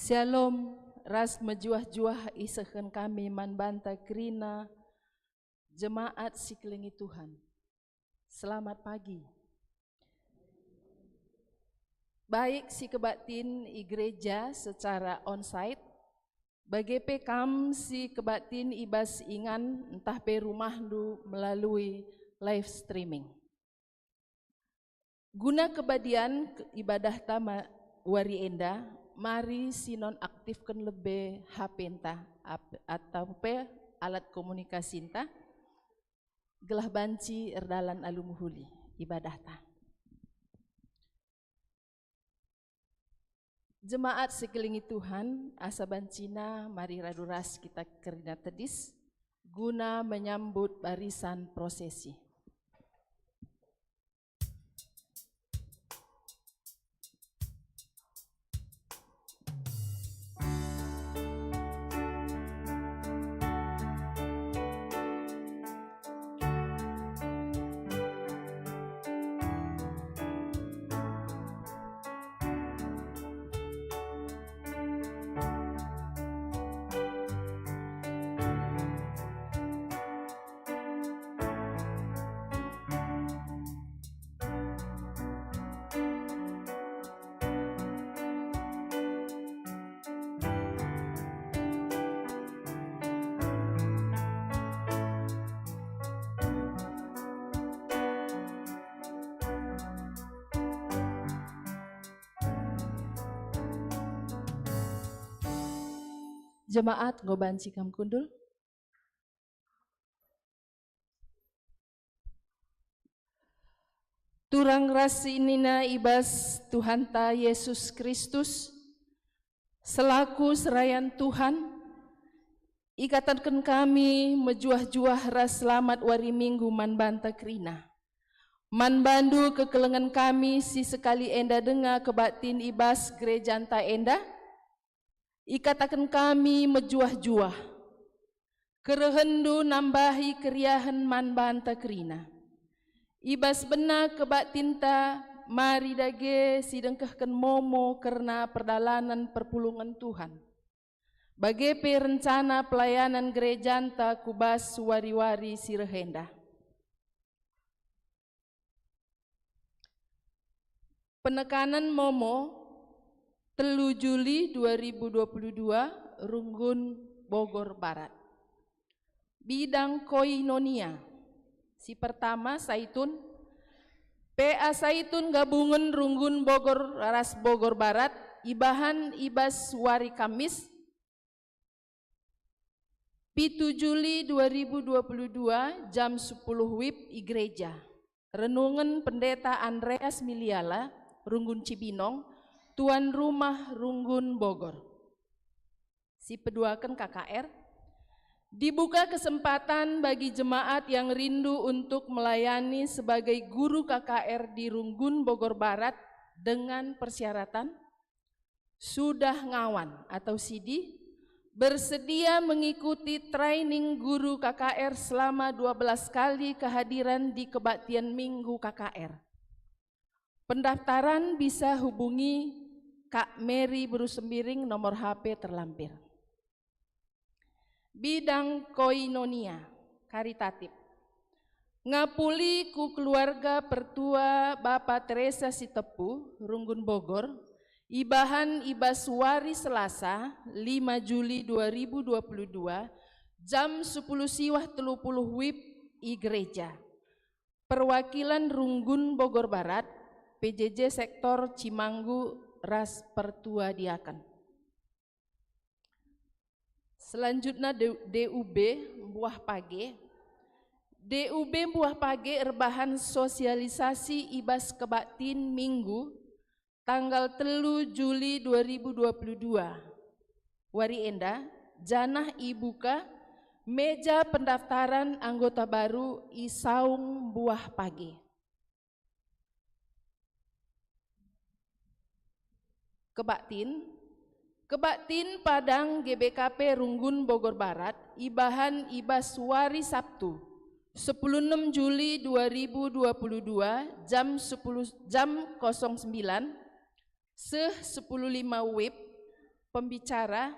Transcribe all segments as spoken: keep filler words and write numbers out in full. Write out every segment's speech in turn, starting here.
Shalom, ras mejuah-juah isehken kami man banta kerina jemaat si kelengi Tuhan. Selamat pagi. Baik si kebaktin i gereja secara onsite, bage pe kam si kebaktin i bas ingan ntah pe rumahndu melalui live streaming. Guna kebadian ke-, ibadahta ma-, wari enda, mari sinonaktifken lebe H P-nta ap-, atau pe alat komunikasinta, gelah banci erdalan alu mehuli ibadahta. Jemaat si kelengi Tuhan, asa bancina mari radu ras kita kerina tedis guna menyambut barisan prosesi. Jemaat, enggo banci kam kundul? Turang ras senina i bas Tuhanta Yesus Kristus, selaku serayan Tuhan, ikataken kami mejuah-juah ras selamat wari Minggu man banta kerina. Man bandu kekelengen kami si sekali enda denga kebaktin i bas gerejanta enda, ikataken kami mejuah-juah. Kerehenndu nambahi keriahen man banta kerina. I bas bena kebaktinta, mari dage sidengkehken momo kerna perdalanen perpulungen Tuhan, bage pe rencana pelayanan gerejanta ku bas wari-wari si reh enda. Penekanen momo, telu Juli dua ribu dua puluh dua, Runggun, Bogor Barat. Bidang koinonia. Si pertama, Saitun. P A Saitun gabungen Runggun Bogor ras Bogor Barat ibahan i bas wari Kamis, pitu Juli dua ribu dua puluh dua, jam sepuluh wib i gereja. Renungen Pendeta Andreas Miliala, Runggun Cibinong, tuan rumah Runggun Bogor. Si peduaken K K R. Dibuka kesempatan bagi jemaat yang rindu untuk melayani sebagai guru K K R di Runggun Bogor Barat dengan persyaratan sudah ngawan atau sidi, bersedia mengikuti training guru K K R selama dua belas kali kehadiran di kebaktian Minggu K K R. Pendaftaran bisa hubungi Kak Mary Beru Sembiring, nomor H P terlampir. Bidang koinonia, karitatif. Ngapuli ku keluarga pertua Bapa Teresa Sitepu, Runggun Bogor, ibahan i bas wari Selasa, lima Juli dua ribu dua puluh dua, jam sepuluh siwah telu puluh wib i gereja. Perwakilan Runggun Bogor Barat, P J J Sektor Cimanggu ras pertua diaken. Selanjutna D-, D U B Mbuah Page. D U B Mbuah Page erbahan sosialisasi i bas kebaktin Minggu tanggal telu Juli dua ribu dua puluh dua. Wari enda, janah ibuka meja pendaftaran anggota baru i Saung Mbuah Page. Kebaktin, Kebaktin Padang G B K P Runggun Bogor Barat ibahan i bas wari Sabtu, sepuluh enam Juli dua ribu dua puluh dua, jam sepuluh, jam kosong sembilan seh sepuluh lima wib, Pembicara,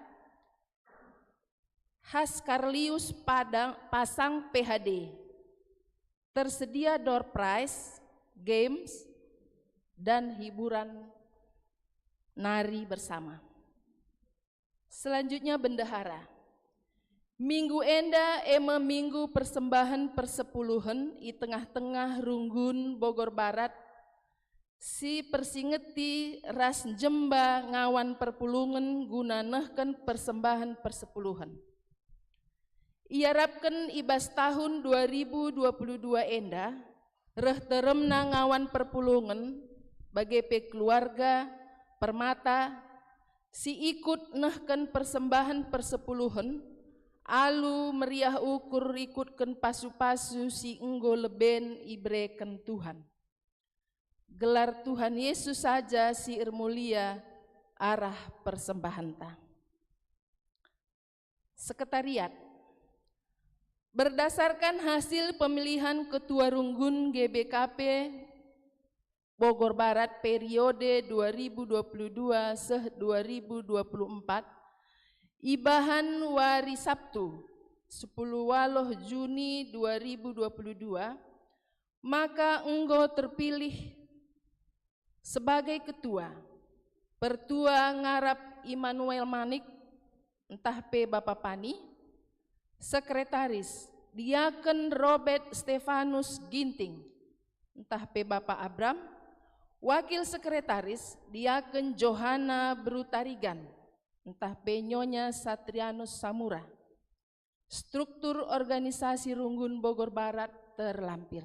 Haskarlius Padang, Pasang P H D. Tersedia door prize, games, dan hiburan nari bersama. Selanjutnya, bendahara. Minggu enda e me minggu persembahen persepuluhen i tengah-tengah runggun Bogor Barat, si persingeti ras njemba ngawan perpulungen guna nehken persembahen persepuluhen. Iarapken i bas tahun dua ribu dua puluh dua enda, reh teremna ngawan perpulungen, bage pe keluarga, permata, si ikut nehken persembahen persepuluhen, alu meriah ukur ikutken pasu-pasu si enggo leben ibereken Tuhan. Gelar Tuhan Yesus saja si ermulia arah persembahenta. Sekretariat. Berdasarkan hasil pemilihan Ketua Runggun G B K P Bogor Barat periode dua ribu dua puluh dua seh dua ribu dua puluh empat, ibahan wari Sabtu, sepuluh waloh Juni dua ribu dua puluh dua, maka enggo terpilih sebagai ketua, Pertua ngarap Immanuel Manik, ntah pe Bapa Pani, sekretaris, Diaken Robert Stefanus Ginting, ntah pe Bapa Abram, wakil sekretaris, Diaken Johana Brutarigan, ntah pe Nyonya Satrianus Samura. Struktur organisasi Runggun Bogor Barat terlampir.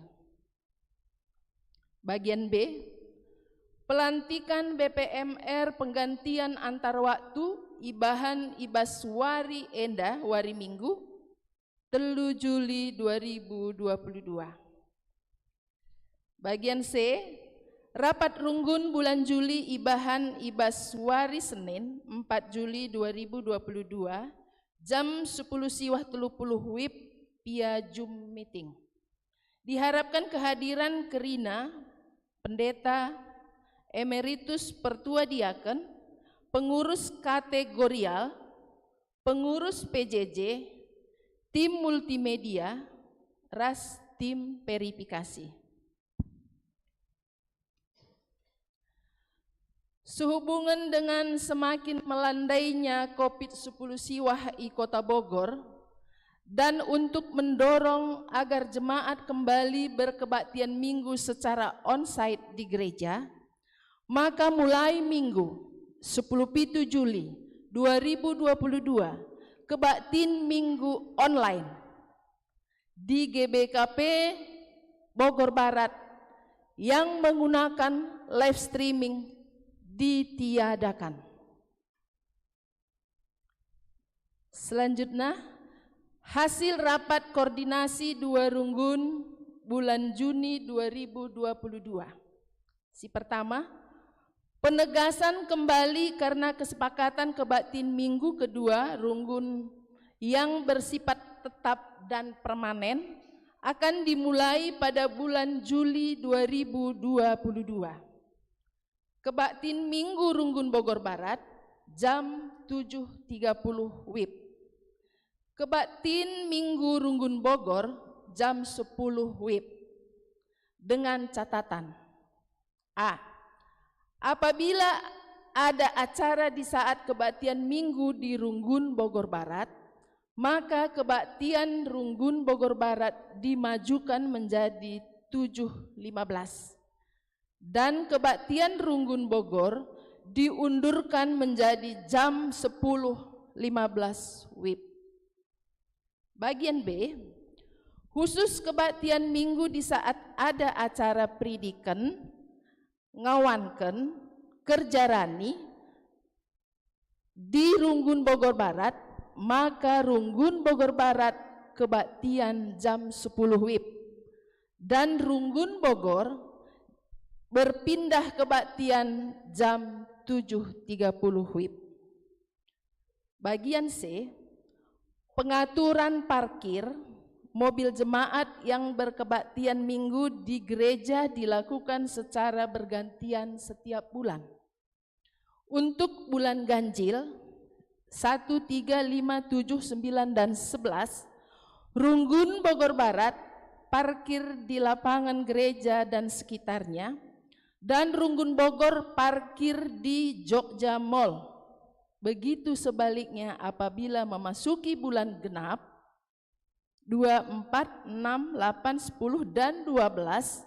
Bagian B, pelantikan B P M R penggantian antar waktu ibahan i bas wari enda, wari Minggu, telu Juli dua ribu dua puluh dua. Bagian C, rapat runggun bulan Juli ibahan i bas wari Senin, empat Juli dua ribu dua puluh dua, jam sepuluh siwah telu puluh wib, via Zoom meeting. Diharapkan kehadiran kerina, pendeta, emeritus, pertua diaken, pengurus kategorial, pengurus P J J, tim multimedia, ras tim verifikasi. Sehubungan dengan semakin melandainya covid sepuluh siwah i Kota Bogor, dan untuk mendorong agar jemaat kembali berkebaktian Minggu secara onsite di gereja, maka mulai Minggu, sepuluh pitu Juli dua ribu dua puluh dua, kebaktin Minggu online di G B K P Bogor Barat yang menggunakan live streaming ditiadakan. Selanjutnya, hasil rapat koordinasi dua runggun bulan Juni dua ribu dua puluh dua. Si pertama, penegasan kembali karena kesepakatan kebaktin Minggu kedua runggun yang bersifat tetap dan permanen akan dimulai pada bulan Juli dua ribu dua puluh dua. Kebaktin Minggu Runggun Bogor Barat, jam tujuh tiga puluh wib. Kebaktin Minggu Runggun Bogor, jam sepuluh wib. Dengan catatan: A. Apabila ada acara di saat kebaktian Minggu di Runggun Bogor Barat, maka kebaktian Runggun Bogor Barat dimajukan menjadi tujuh lima belas. Dan kebaktian Runggun Bogor diundurkan menjadi jam sepuluh lima belas wib. Bagian B, khusus kebaktian Minggu di saat ada acara peridiken, ngawanken, kerja rani, di Runggun Bogor Barat, maka Runggun Bogor Barat kebaktian jam sepuluh wib, dan Runggun Bogor berpindah kebaktian jam tujuh tiga puluh wib. Bagian C, pengaturan parkir mobil jemaat yang berkebaktian Minggu di gereja dilakukan secara bergantian setiap bulan. Untuk bulan ganjil, satu, tiga, lima, tujuh, sembilan, dan sebelas, Runggun Bogor Barat, parkir di lapangan gereja dan sekitarnya, dan Runggun Bogor parkir di Jogja Mall. Begitu sebaliknya, apabila memasuki bulan genap, dua, empat, enam, delapan, sepuluh, dan dua belas,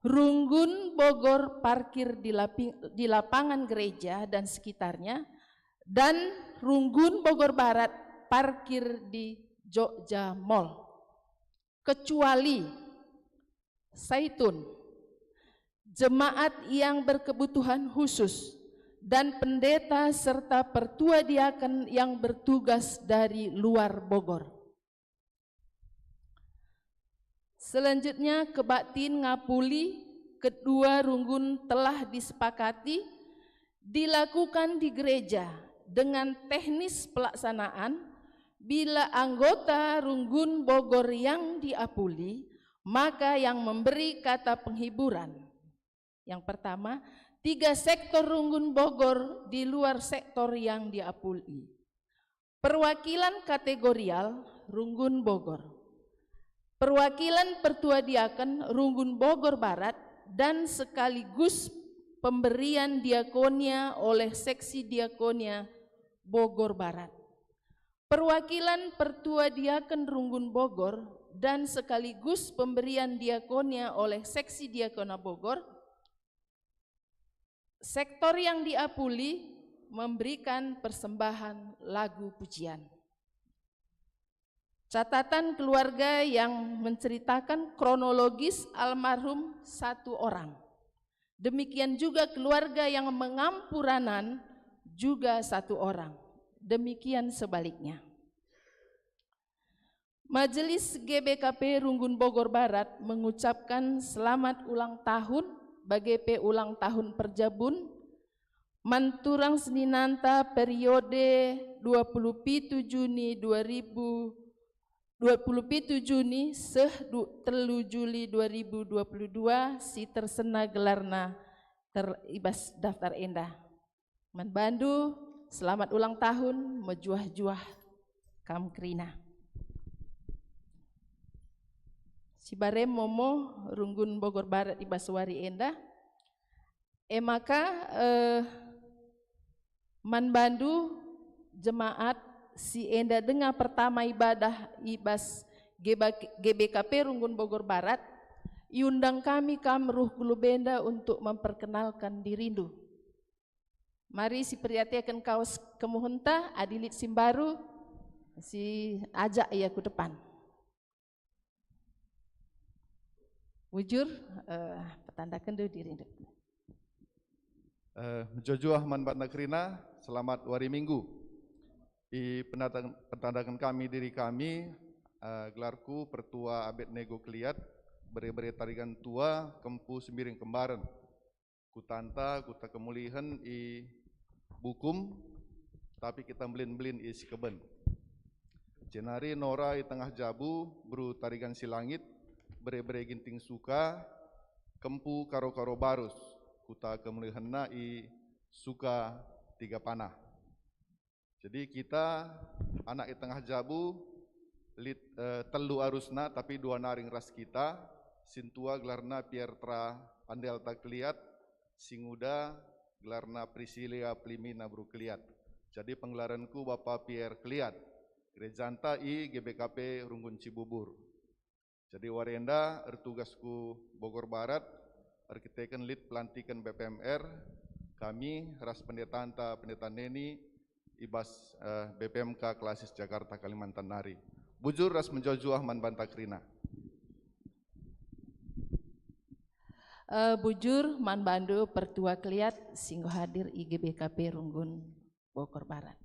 Runggun Bogor parkir di lapi-, di lapangan gereja dan sekitarnya, dan Runggun Bogor Barat parkir di Jogja Mall. Kecuali Saitun, jemaat yang berkebutuhan khusus, dan pendeta serta pertua diaken yang bertugas dari luar Bogor. Selanjutnya, kebaktin ngapuli kedua runggun telah disepakati dilakukan di gereja dengan teknis pelaksanaan. Bila anggota Runggun Bogor yang diapuli, maka yang memberi kata penghiburan. Yang pertama, tiga sektor Runggun Bogor di luar sektor yang diapuli. Perwakilan kategorial Runggun Bogor. Perwakilan pertua diaken Runggun Bogor Barat dan sekaligus pemberian diakonia oleh seksi diakonia Bogor Barat. Perwakilan pertua diaken Runggun Bogor dan sekaligus pemberian diakonia oleh seksi diakonia Bogor. Sektor yang diapuli memberikan persembahan lagu pujian. Catatan keluarga yang menceritakan kronologis almarhum satu orang. Demikian juga keluarga yang mengampuranan juga satu orang. Demikian sebaliknya. Majelis G B K P Runggun Bogor Barat mengucapkan selamat ulang tahun, bage pe ulang tahun perjabun, man turang seninanta periode dua puluh pitu Juni dua ribu, dua puluh pitu Juni seh du-, telu Juli dua ribu dua puluh dua si tersena gelarna ter-, i bas daftar enda. Man bandu, selamat ulang tahun, mejuah-juah kam kerina. Sibarem momo Runggun Bogor Barat i bas wari enda. E maka, eh, man bandu jemaat si enda denga pertama ibadah i bas G B K, G B K P Runggun Bogor Barat, iundang kami kam ruh ku lubenda untuk memperkenalkan dirindu. Mari siperiateken kawes kemuhenta, adi lit si mbaru, siajak ia ku depan. Bujur, eh, petandaken dulu dirindu. Eh, mejuah-juah man banta kerina, selamat wari Minggu. I penata-, petandaken kami diri kami, eh, gelarku Pertua Abednego Keliat, bere-bere Tarigan Tua, Kempu Sembiring Kembaren. Kutanta, kuta kemulihen i Bukum, tapi kita mbelin-mbelin i Sikeben. Jenari nora i tengah jabu, beru Tarigan Silangit, bere-bere Ginting Suka, Kempu Karo-Karo Barus, kuta kemulihenna i Suka Tiga Panah. Jadi kita anak i tengah jabu, lit, eh, telu arusna, tapi dua naring ras kita. Sintua gelarna Pierre Tra Andelta Keliat, singuda gelarna Priscilia Plimina Bru Keliat. Jadi penggelaranku Bapa Pierre Keliat. Gerejanta i G B K P Runggun Cibubur. Jadi wari enda ertugas ku Bogor Barat, erkiteken lit pelantiken B P M R, kami ras pendetanta, Pendeta Neni, i bas, eh, B P M K Klasis Jakarta, Kalimantan nari. Bujur ras mejuah-juah man banta kerina. Eh, bujur man bandu Pertua Keliat si enggo hadir i G B K P Runggun Bogor Barat.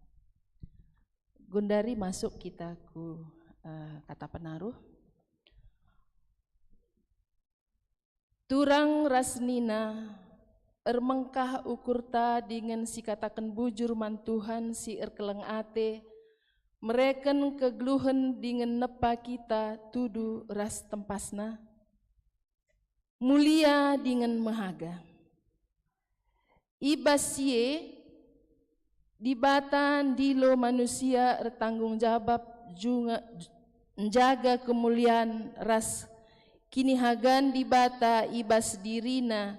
Gundari masuk kita ku, eh, kata penaruh. Turang ras nina, ermengkah ukurta dingen sikataken bujur man Tuhan si erkeleng ate, mereken kegeluhen dingen nepa kita tudu ras tempasna? Mulia dingen mehaga. I bas si e, Dibata ndilo manusia ertanggung jabap junga, njaga kemulian ras kinihagan Dibata i bas dirina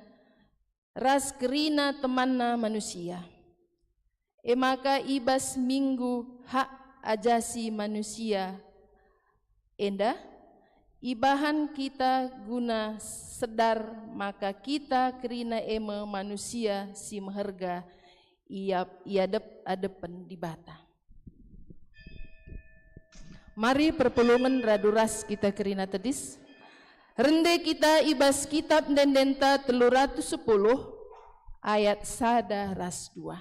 ras kerina temanna manusia. E maka i bas Minggu Hak Ajasi Manusia enda, ibahan kita guna sedar maka kita kerina e me manusia si meherga i ap-, i adep-adepen Dibata. Mari perpulungen radu ras kita kerina tedis. Rende kita i bas Kitab Ende-endenta telu ratus sepuluh ayat sada ras dua.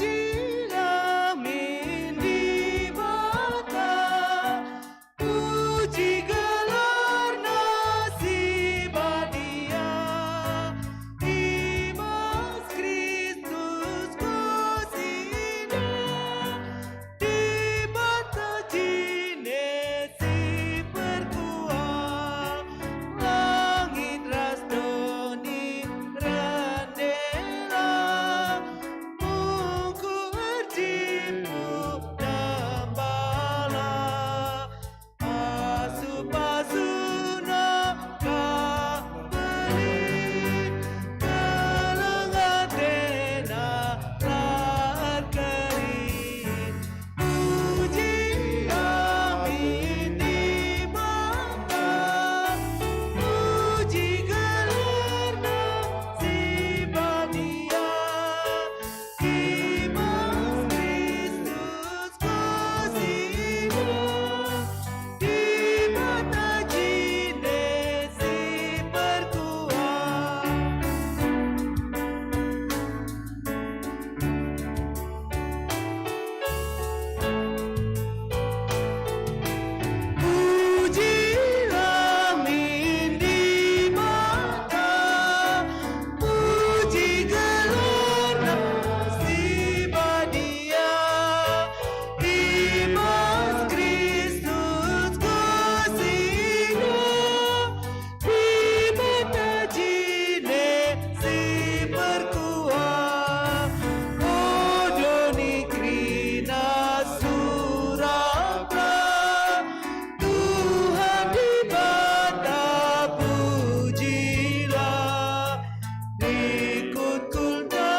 Pujilah min Dibata, puji gelarNa si badia, i bas Kristus kuasaNa. Dibata jine si perkuah, langit ras doni rendelah, mungkuk erjimpuh nembalah. Pasu-pasuNa ka mbelin, keleng ateNa la erkerin. Puji kami Dibata, puji gelarNa si badia. I bas Kristus kuasaNa, Dibata jine si perkuah. Pujilah min Dibata, puji gelarNa si badia, i bas Kristus kuasaNa, Dibata jine si perkuah. O doni kerina suraplah, Tuhan Dibata pujilah, rikut kulnta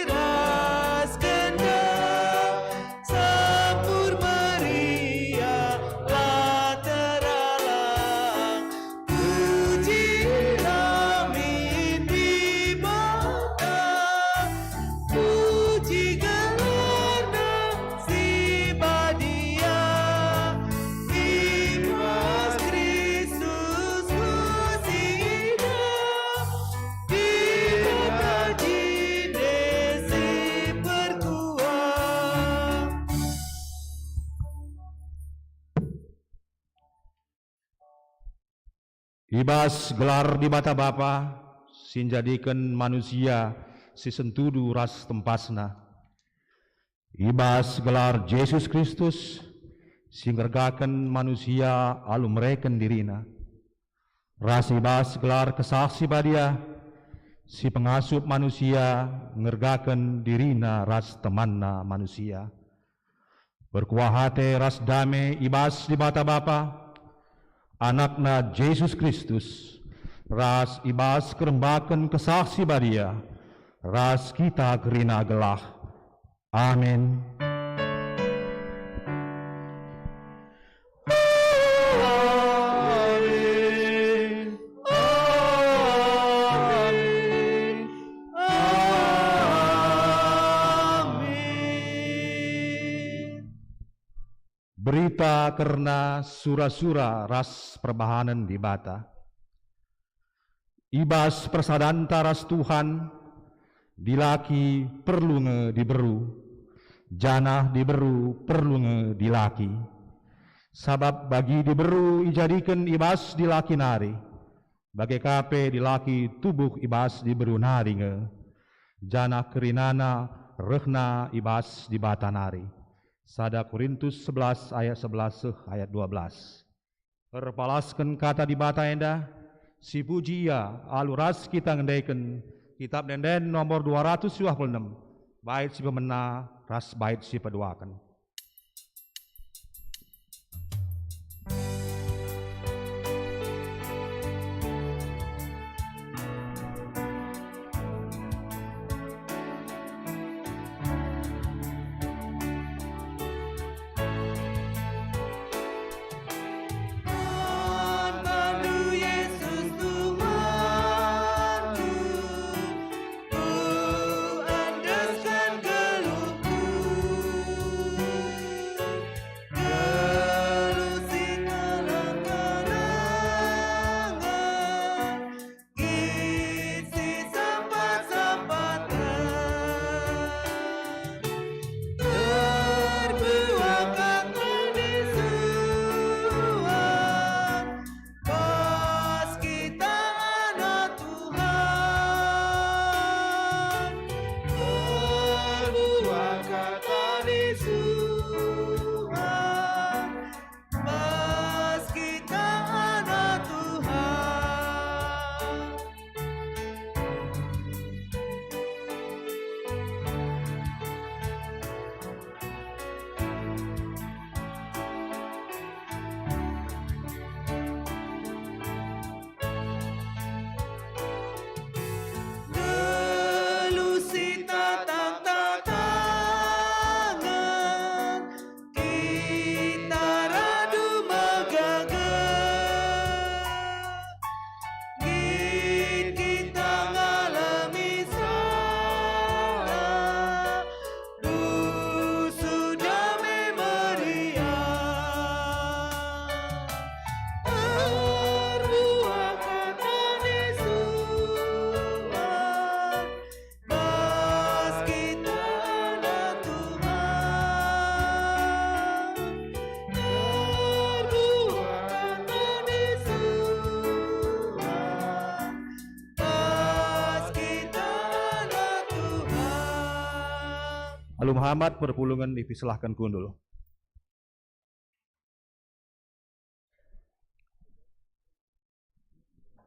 ras kenca sampur meriah la teralang. Pujilah min Dibata, puji gelarNa si badia, i bas Kristus kuasaNa, Dibata jine si perkuah. I bas gelar Dibata Bapa, si njadiken manusia si sentudu ras tempasNa. I bas gelar Jesus Kristus, si ngergaken manusia alu mereken diriNa. Ras i bas gelar Kesah Si Badia, si pengasup manusia ngergaken dirina ras temanna manusia. Perkuah ate ras dame i bas Dibata Bapa, AnakNa Jesus Kristus, ras i bas kerembaken Kesah Si Badia, ras kita kerina gelah. Amin. Amin. Amin. Berita kerna sura-sura ras perbahanen Dibata. I bas persadanta ras Tuhan, dilaki perlu nge diberu, janah diberu perlu nge dilaki. Sabap bagi diberu ijadiken i bas dilaki nari, Bage ka pe dilaki tubuh i bas diberu nari nge, janah kerinana rehna i bas Dibata nari. Sada Korintus sebelas ayat sebelas seh ayat dua belas. Erpalasken kata Dibata enda, sipuji Ia alu ras kita ngendeken Kitap Ende-enden nomor dua ratus dua puluh enem, bait si pemena ras bait si peduaken. Tandu Yesus Tuhanku, kuendesken geluhku. Geluh si terang-terangen, kin si sampat-sampatken. Erbuah kata ni Tuhan, bas kita anak Tuhan. Erbuah kata ni Tuhan, bas kita anak Tuhan. Geluh si tatang-tatangen, kita radu megang. Kin kita ngalemi salah, pusuh dame meriah. Erbuah kata ni Tuhan, bas kita anak Tuhan. Erbuah kata ni Tuhan, bas kita anak Tuhan. Alu mehamat perpulungen ipesilahken kundul.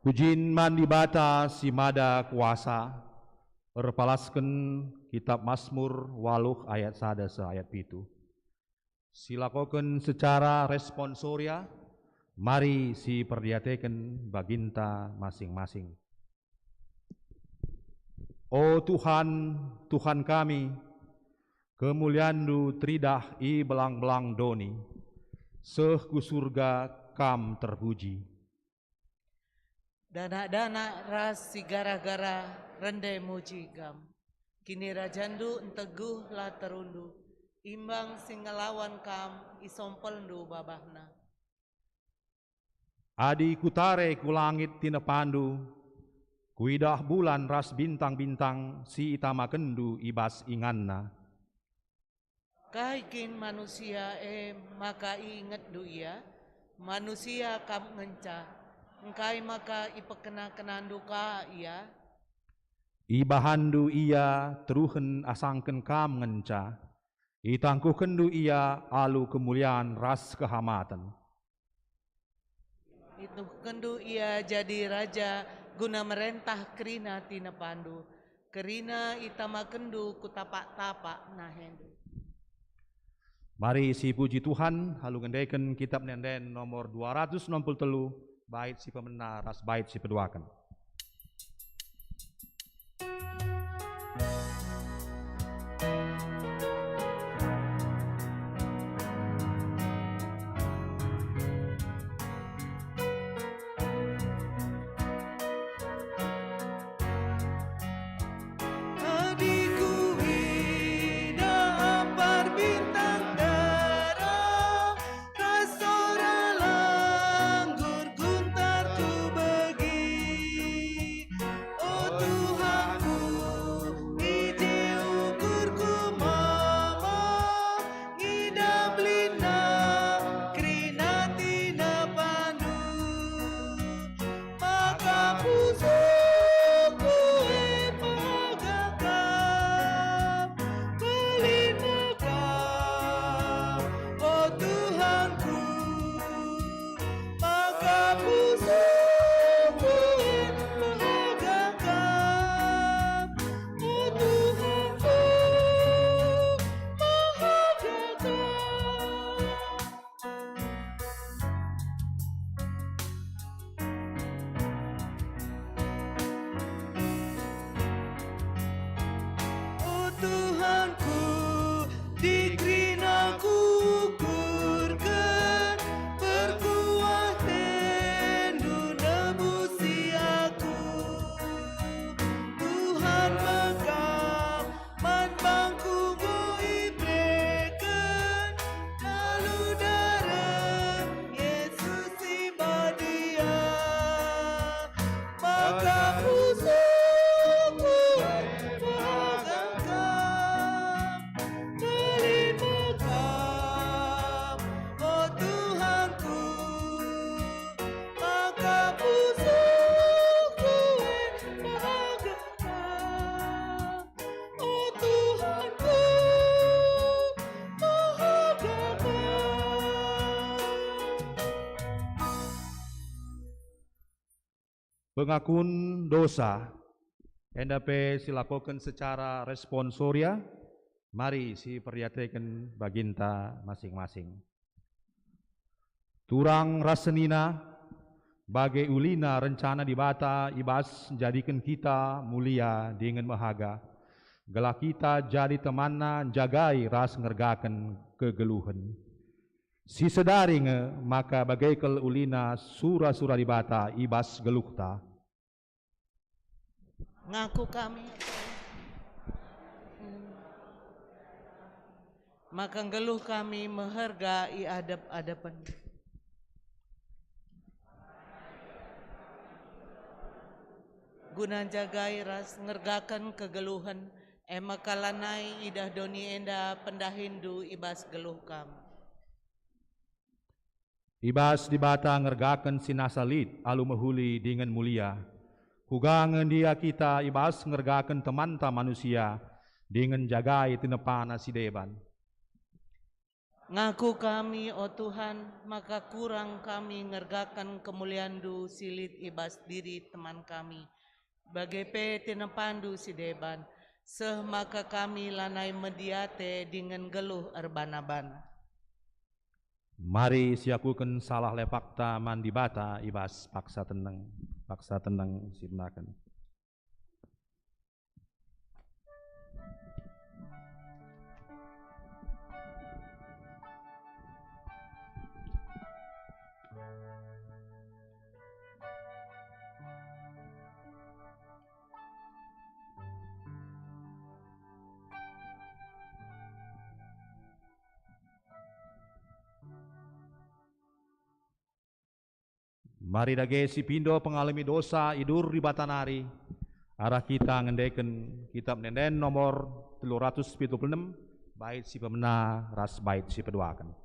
Pujin man Dibata si Mada Kuasa, erpalasken Kitap Masmur waluh ayat sada seh ayat pitu. Silakoken secara responsoria, mari siperdiateken baginta masing-masing. O Tuhan, Tuhan kami, kemulianNdu teridah i belang-belang doni, seh ku Surga Kam terpuji. Danak-danak ras si garah-garah rende muji Kam. KinirajanNdu nteguh la terundu, imbang si ngelawan Kam isompelNdu babahna. Adi kutare ku langit tinepaNdu, kuidah bulan ras bintang-bintang si itamakenNdu i bas inganna. Kai kin manusia e maka iingetNdu ia? Manusia Kam ngenca, engkai maka ipekena-kenandu ka ia? IbahanNdu ia teruhen asangken Kam ngenca, itangkuhkenNdu ia alu kemulian ras kehamaten. Ituhkenndu ia jadi raja guna merentah kerina tinepandu, kerina itamakenndu ku tapak-tapak nahendu. Mari sipuji Tuhan, alu ngendeken Kitap Ende-enden nomor dua ratus enam puluh telu, bait si pemena ras bait si peduaken. Adi kuidah ampar bintang dara, ras sora langgur guntar tu begi. Pengakun dosa, enda pe silakoken secara responsoria, mari siperdiateken baginta masing-masing. Turang ras senina, bage ulina rencana Dibata i bas njadiken kita mulia dingen mehaga, gelah kita jadi temanNa njagai ras ngergaken kegeluhen. Sisedari nge maka bage kal ulina sura-sura Dibata i bas geluhta. Ngaku kami maka nggeluh kami meherga i adep-adepen. Guna njagai ras ngergaken kegeluhen, e maka lanai idah doni enda pendahinndu i bas geluh kami. I bas Dibata ngergaken si nasa lit alu mehuli dingen mulia. Kuga nge ndia kita i bas ngergaken temanta manusia dingen njagai tinepana si deban. Ngaku kami, o Tuhan, maka kurang kami ngergaken kemulianNdu si lit i bas diri teman kami, bage pe tinepaNdu si deban, seh maka kami lanai mediate dingen nggeluh erbana-bana. Mari siakuken salah lepakta man Dibata i bas paksa teneng, paksa teneng si benaken. Mari dage sipindo pengalemi dosa i dur Dibata nari, arah kita ngendeken Kitap Ende-enden nomor telu ratus pitu puluh enem, bait si pemena ras bait si peduaken.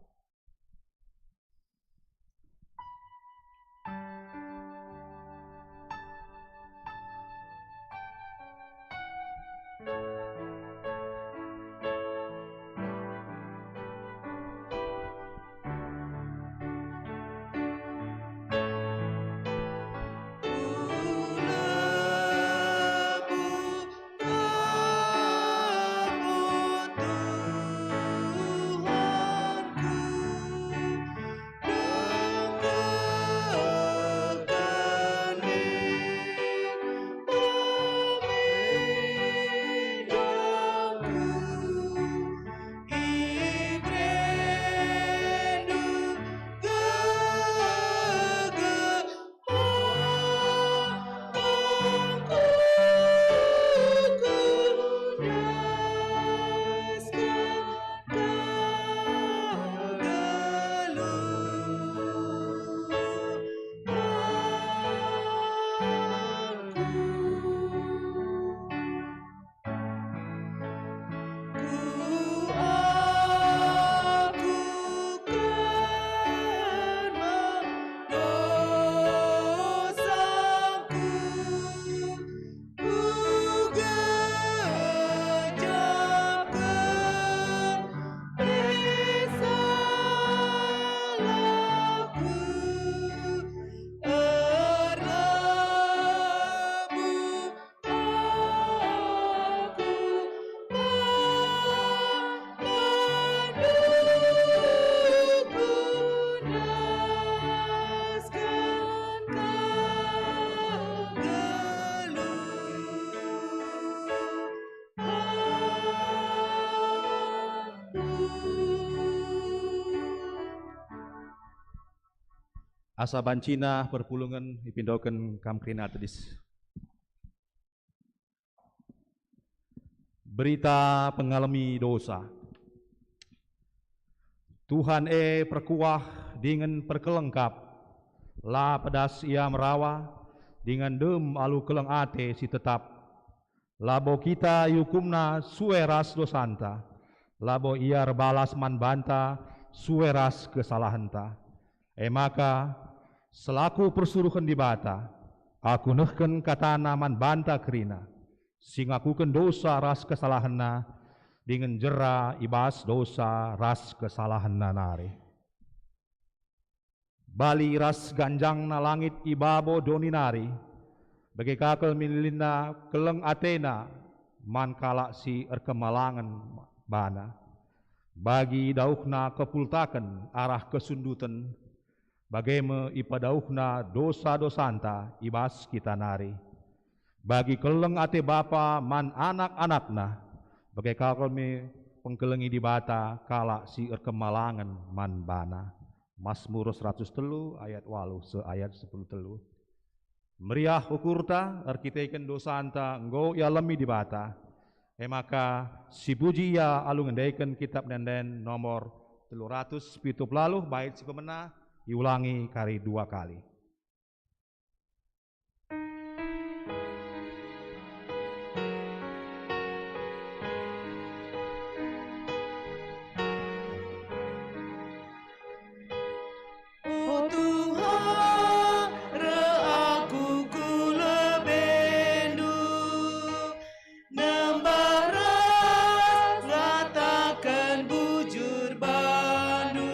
Asa bancina perpulungen ipindoken kam kerina tedis. Berita pengalemi dosa. Tuhan e perkuah dingen perkelengkap, la pedas Ia merawa, dingen dem alu keleng ate si tetap. Labo kita iukumNa sue ras dosanta, labo Ia erbalas man banta sue ras kesalahenta. E maka, selaku persuruhen Dibata, aku nehken kataNa man banta kerina, si ngakuken dosa ras kesalahenna, dingen jera i bas dosa ras kesalahenna nari. Bali ras ganjangna langit i babo doni nari, Bage ka kal min lilina keleng atena man kalak si erkemalangen bana. Bagi dauhna kepultaken arah kesunduten, bage me ipadauhna dosa-dosanta i bas kita nari. Bagi keleng ate bapa man anak-anakna, bage ka kal me pengkelengi Dibata kalak si erkemalangen man bana. Masmur seratus telu ayat waluh seh ayat sepuluh telu. Meriah ukurta erkiteken dosanta enggo ialemi Dibata. E maka, sipuji Ia alu ngendeken Kitab Ende-enden nomor telu ratus pitu puluh waluh, bait si pemena iulangi kari dua kali. O Tuhan, reh aku ku lebeNdu, nembah ras ngataken bujur baNdu.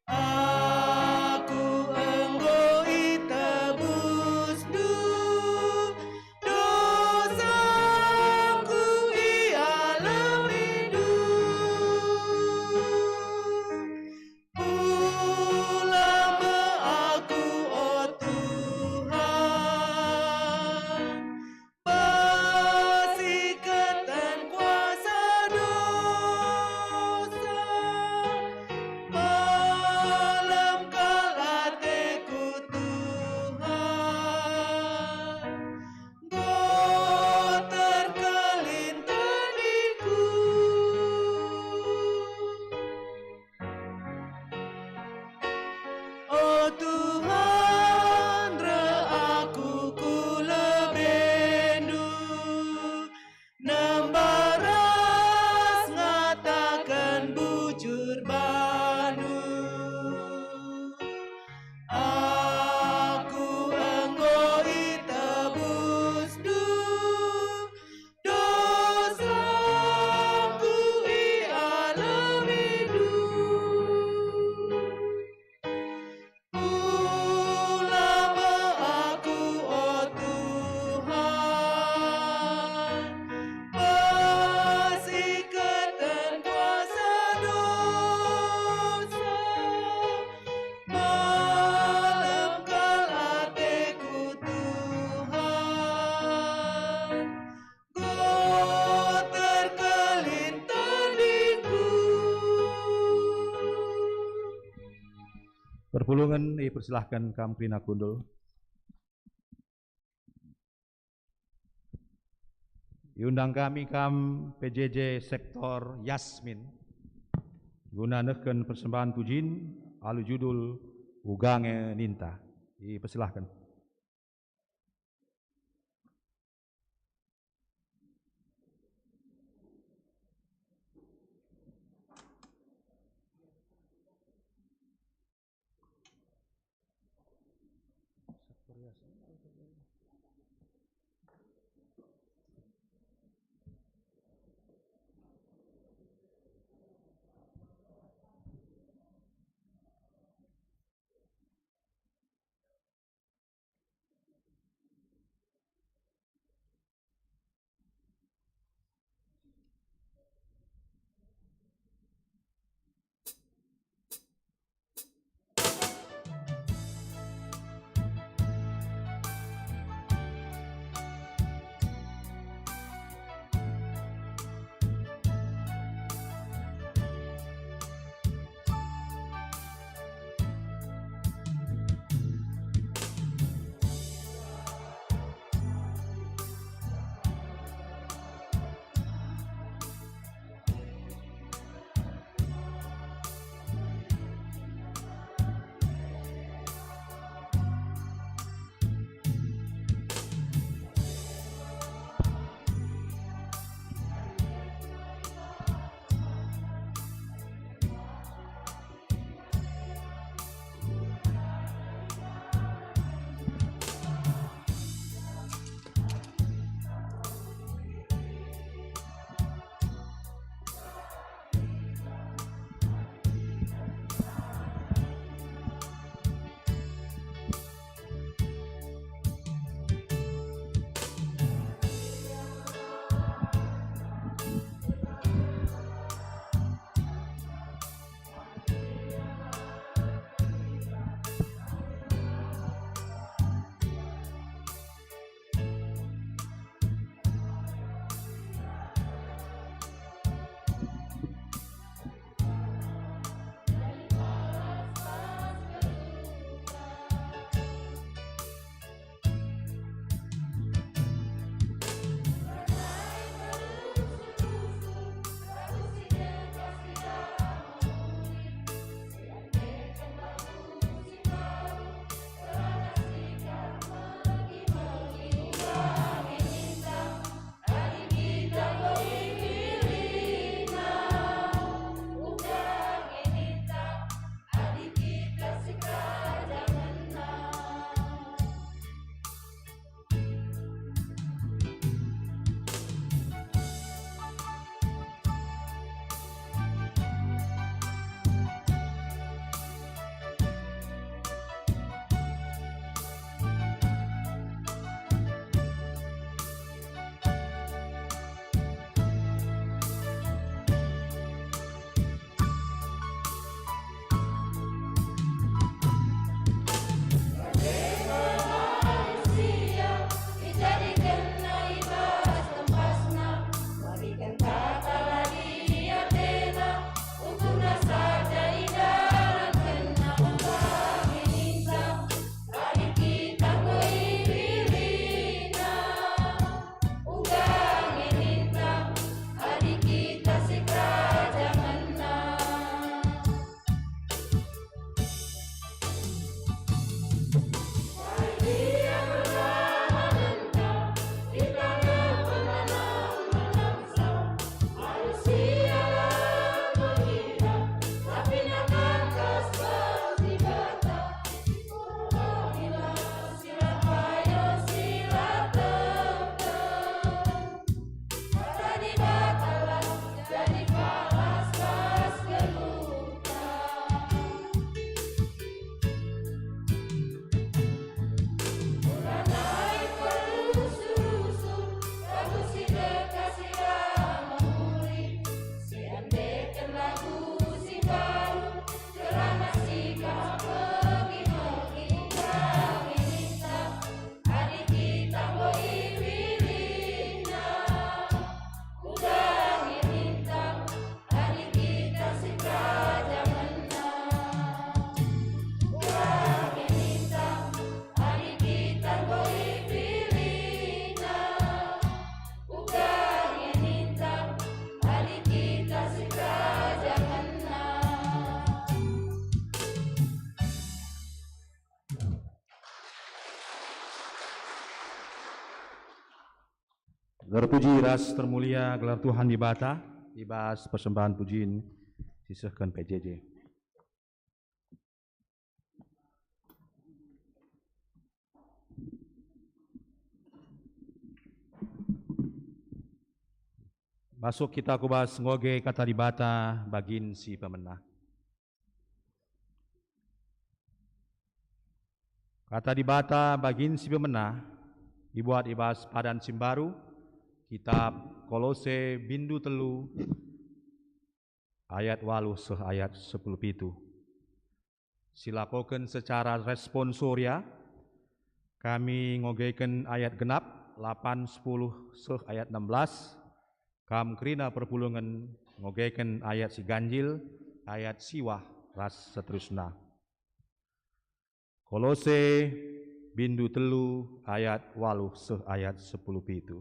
Aku enggo itebusNdu, dosaku ialemiNdu. Pula me aku, o Tuhan, bersihken kuasa dosa, malem kal ateku, Tuhan, enggo terkelin tadingku. O Tuhan, reh aku ku lebeNdu, nembah ras ngataken bujur baNdu. Aku enggo itebusNdu, dosaku ialemiNdu. Pula me aku, o Tuhan, bersihken kuasa dosa, malem kal ateku, Tuhan, enggo terkelin tadingku. Perpulungen ipersilahken kam kerina kundul. Iundang kami kam P J J sektor Yasmin guna nehken persembahen pujin alu judul Uga Nge Ninta. Ipersilahken. Terpuji ras termulia gelar Tuhan Dibata, i bas persembahen pujin sisehken P J J. Masuk kita ku bas ngoge Kata Dibata bagin si pemena. Kata Dibata bagin si pemena dibuat i bas padan si mbaru, kitab Kolose bindu telu ayat waluh seh ayat sepuluh pitu. Silakoken secara responsoria, kami ngogeken ayat genap, lapan, sepuluh seh ayat enam belas, kam kerina perpulungen ngogeken ayat si ganjil, ayat siwah, ras seterusna. Kolose bindu telu ayat waluh seh ayat sepuluh pitu.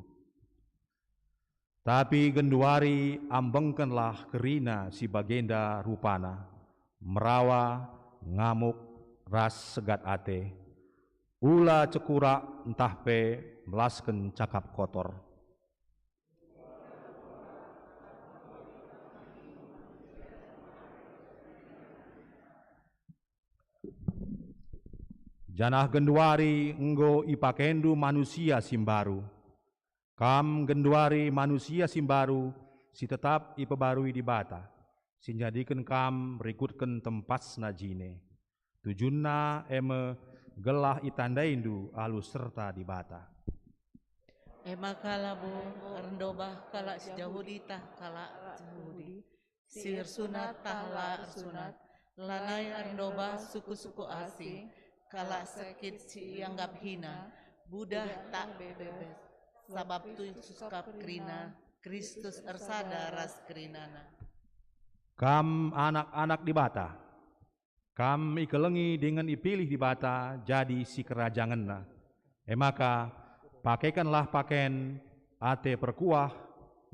Tapi genduari ambengkenlah kerina si bagenda rupana, merawa, ngamuk, ras segat ate. Ula cekurak ntah pe melasken cakap kotor. Janah genduari enggo ipakendu manusia si mbaru. Kam genduari manusia si mbaru si tetap ipebarui Dibata, si njadiken kam rikutken tempasna jine. Tujunna e me gelah itandaindu alu serta Dibata. E maka labo erndobah kalak si Jahudi tah kalak Jahudi, si ersunat tah la ersunat, lanai erndobah suku-suku asing, kalak sekit si ianggap hina, budah tah bebes, sabap tutus kap kerina, Kristus ersada ras kerinana. Kam anak-anak Dibata, kam ikelengi dingen ipilih Dibata jadi sikerajangenNa. E maka, pakekenlah paken ate perkuah,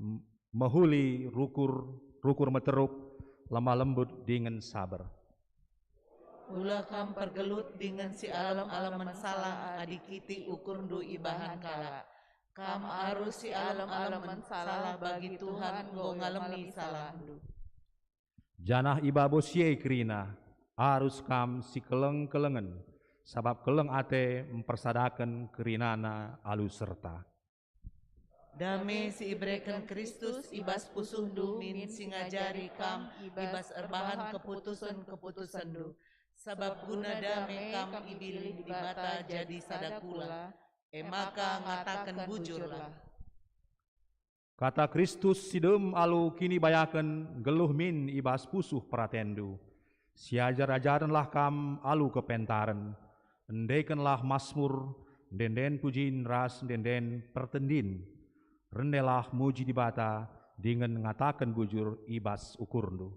m-, mehuli rukur, rukur meteruk, lemah lembut dingen saber. Ula kam pergelut dingen si alem-alemen salah adi kitik ukurndu ibahan kalak. Kam arus si alem-alemen salah bagi Tuhan enggo ngalemi salahndu. Janah i babo si e kerina, arus kam sikeleng-kelengen, sabap keleng ate mpersadaken kerinana alu serta. Dame si ibereken Kristus i bas pusuhndu min si ngajari kam i bas erbahan keputusen-keputusenndu, sabap guna dame kam ipilih Dibata jadi sada kula, e maka ngataken bujurlah. Kata Kristus si dem alu kinibayaken nggeluh min i bas pusuh peratenndu. Siajar-ajarenlah kam alu kepentaren. Endekenlah masmur, ende-enden pujin ras ende-enden pertendin. Rendelah muji Dibata dingen ngataken bujur i bas ukurndu.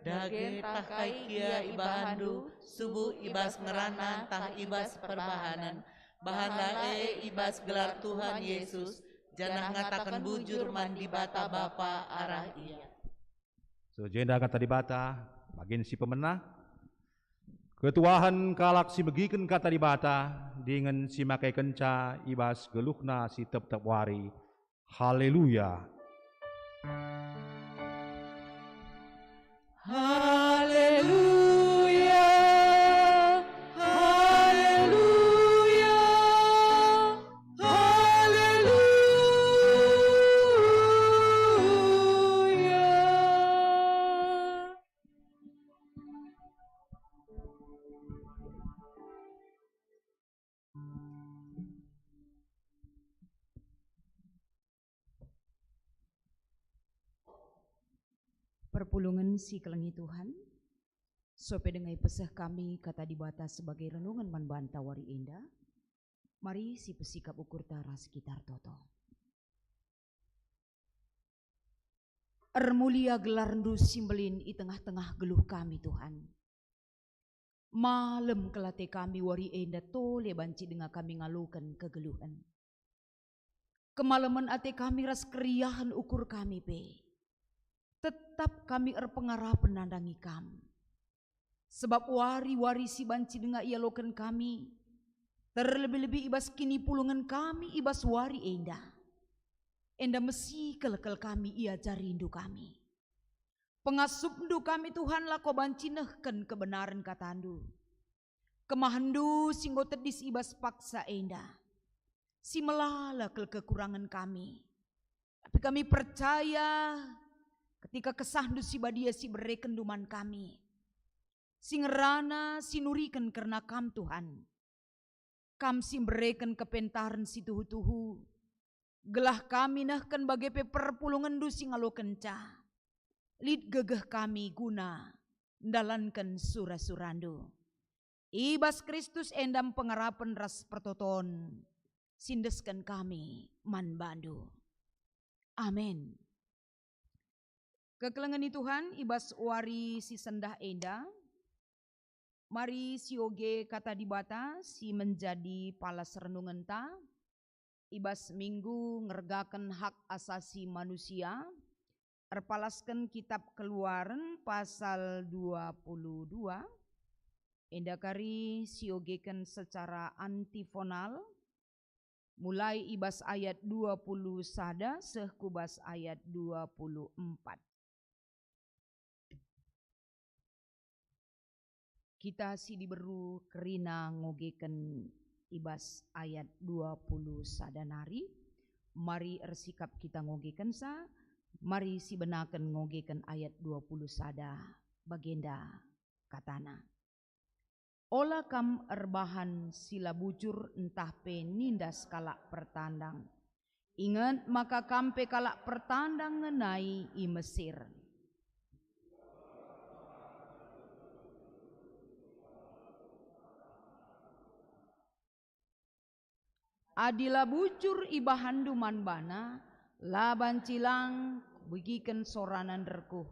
Dage ntah kai gia ibahanndu, subuk i bas ngerana ntah i bas perbahanen, bahanlah e i bas gelar Tuhan Yesus, janah ngataken bujur man Dibata Bapa arah Ia. So, jenda kata Dibata, bagin si pemena. Ketuahen kalak si megiken kata Dibata dingen si makekenca i bas geluhna si tep-tep wari. Haleluya! Haleluya! Haleluya! Haleluya! Perpulungen si kelengi Tuhan, sope denga ipeseh kami kata Dibata sebagai renungen man banta wari enda, mari sipesikap ukurta ras kita ertoto. Ermulia gelarNdu si mbelin i tengah-tengah geluh kami, Tuhan. Malem kal ate kami wari enda tole banci denga kami ngaloken kegeluhen. Kemalemen ate kami ras keriahen ukur kami pe. Tetap kami erpengarapen nandangi Kam. Sebab wari-wari si banci denga ialoken kami, terlebih-lebih i bas kinipulungen kami i bas wari enda, Enda mesi kelkel kami iajarindu kami. Pengasupndu kami, Tuhan, lako banci nehken kebenaren katandu. Kemahenndu si enggo tedis i bas paksa enda, si melala kel kekurangen kami. Tapi kami percaya ketika kesahndu si badia si berekenndu man kami, si ngerana si nuriken kerna Kam, Tuhan. Kam si mbereken kepentaren si tuhu-tuhu, gelah kami nehken bage pe perpulungenndu si ngalokenca. Lit gegeh kami guna ndalanken sura-surandu. I bas Kristus enda me pengarapen ras pertoton si endesken kami man bandu. Amin. Kekelengen ni Tuhan, i bas wari si sendah enda, mari sioge Kata Dibata si menjadi palas renungenta i bas Minggu Ngergaken Hak Asasi Manusia, erpalasken Kitab Keluaren pasal dua puluh dua, enda kari siogeken secara antifonal, mulai i bas ayat dua puluh sada seh ku bas ayat dua puluh empat. Kita si diberu kerina ngogeken i bas ayat dua puluh sada nari, mari ersikap kita ngogekensa, mari sibenaken ngogeken ayat dua puluh sada, bagenda katana. Ola kam erbahan si la bujur ntah pe nindas kalak pertandang. Inget maka kam pe kalak pertandang nge nai i Mesir. Adi la bujur ibahanndu man bana, la banci lang kubegiken sorana nderkuh,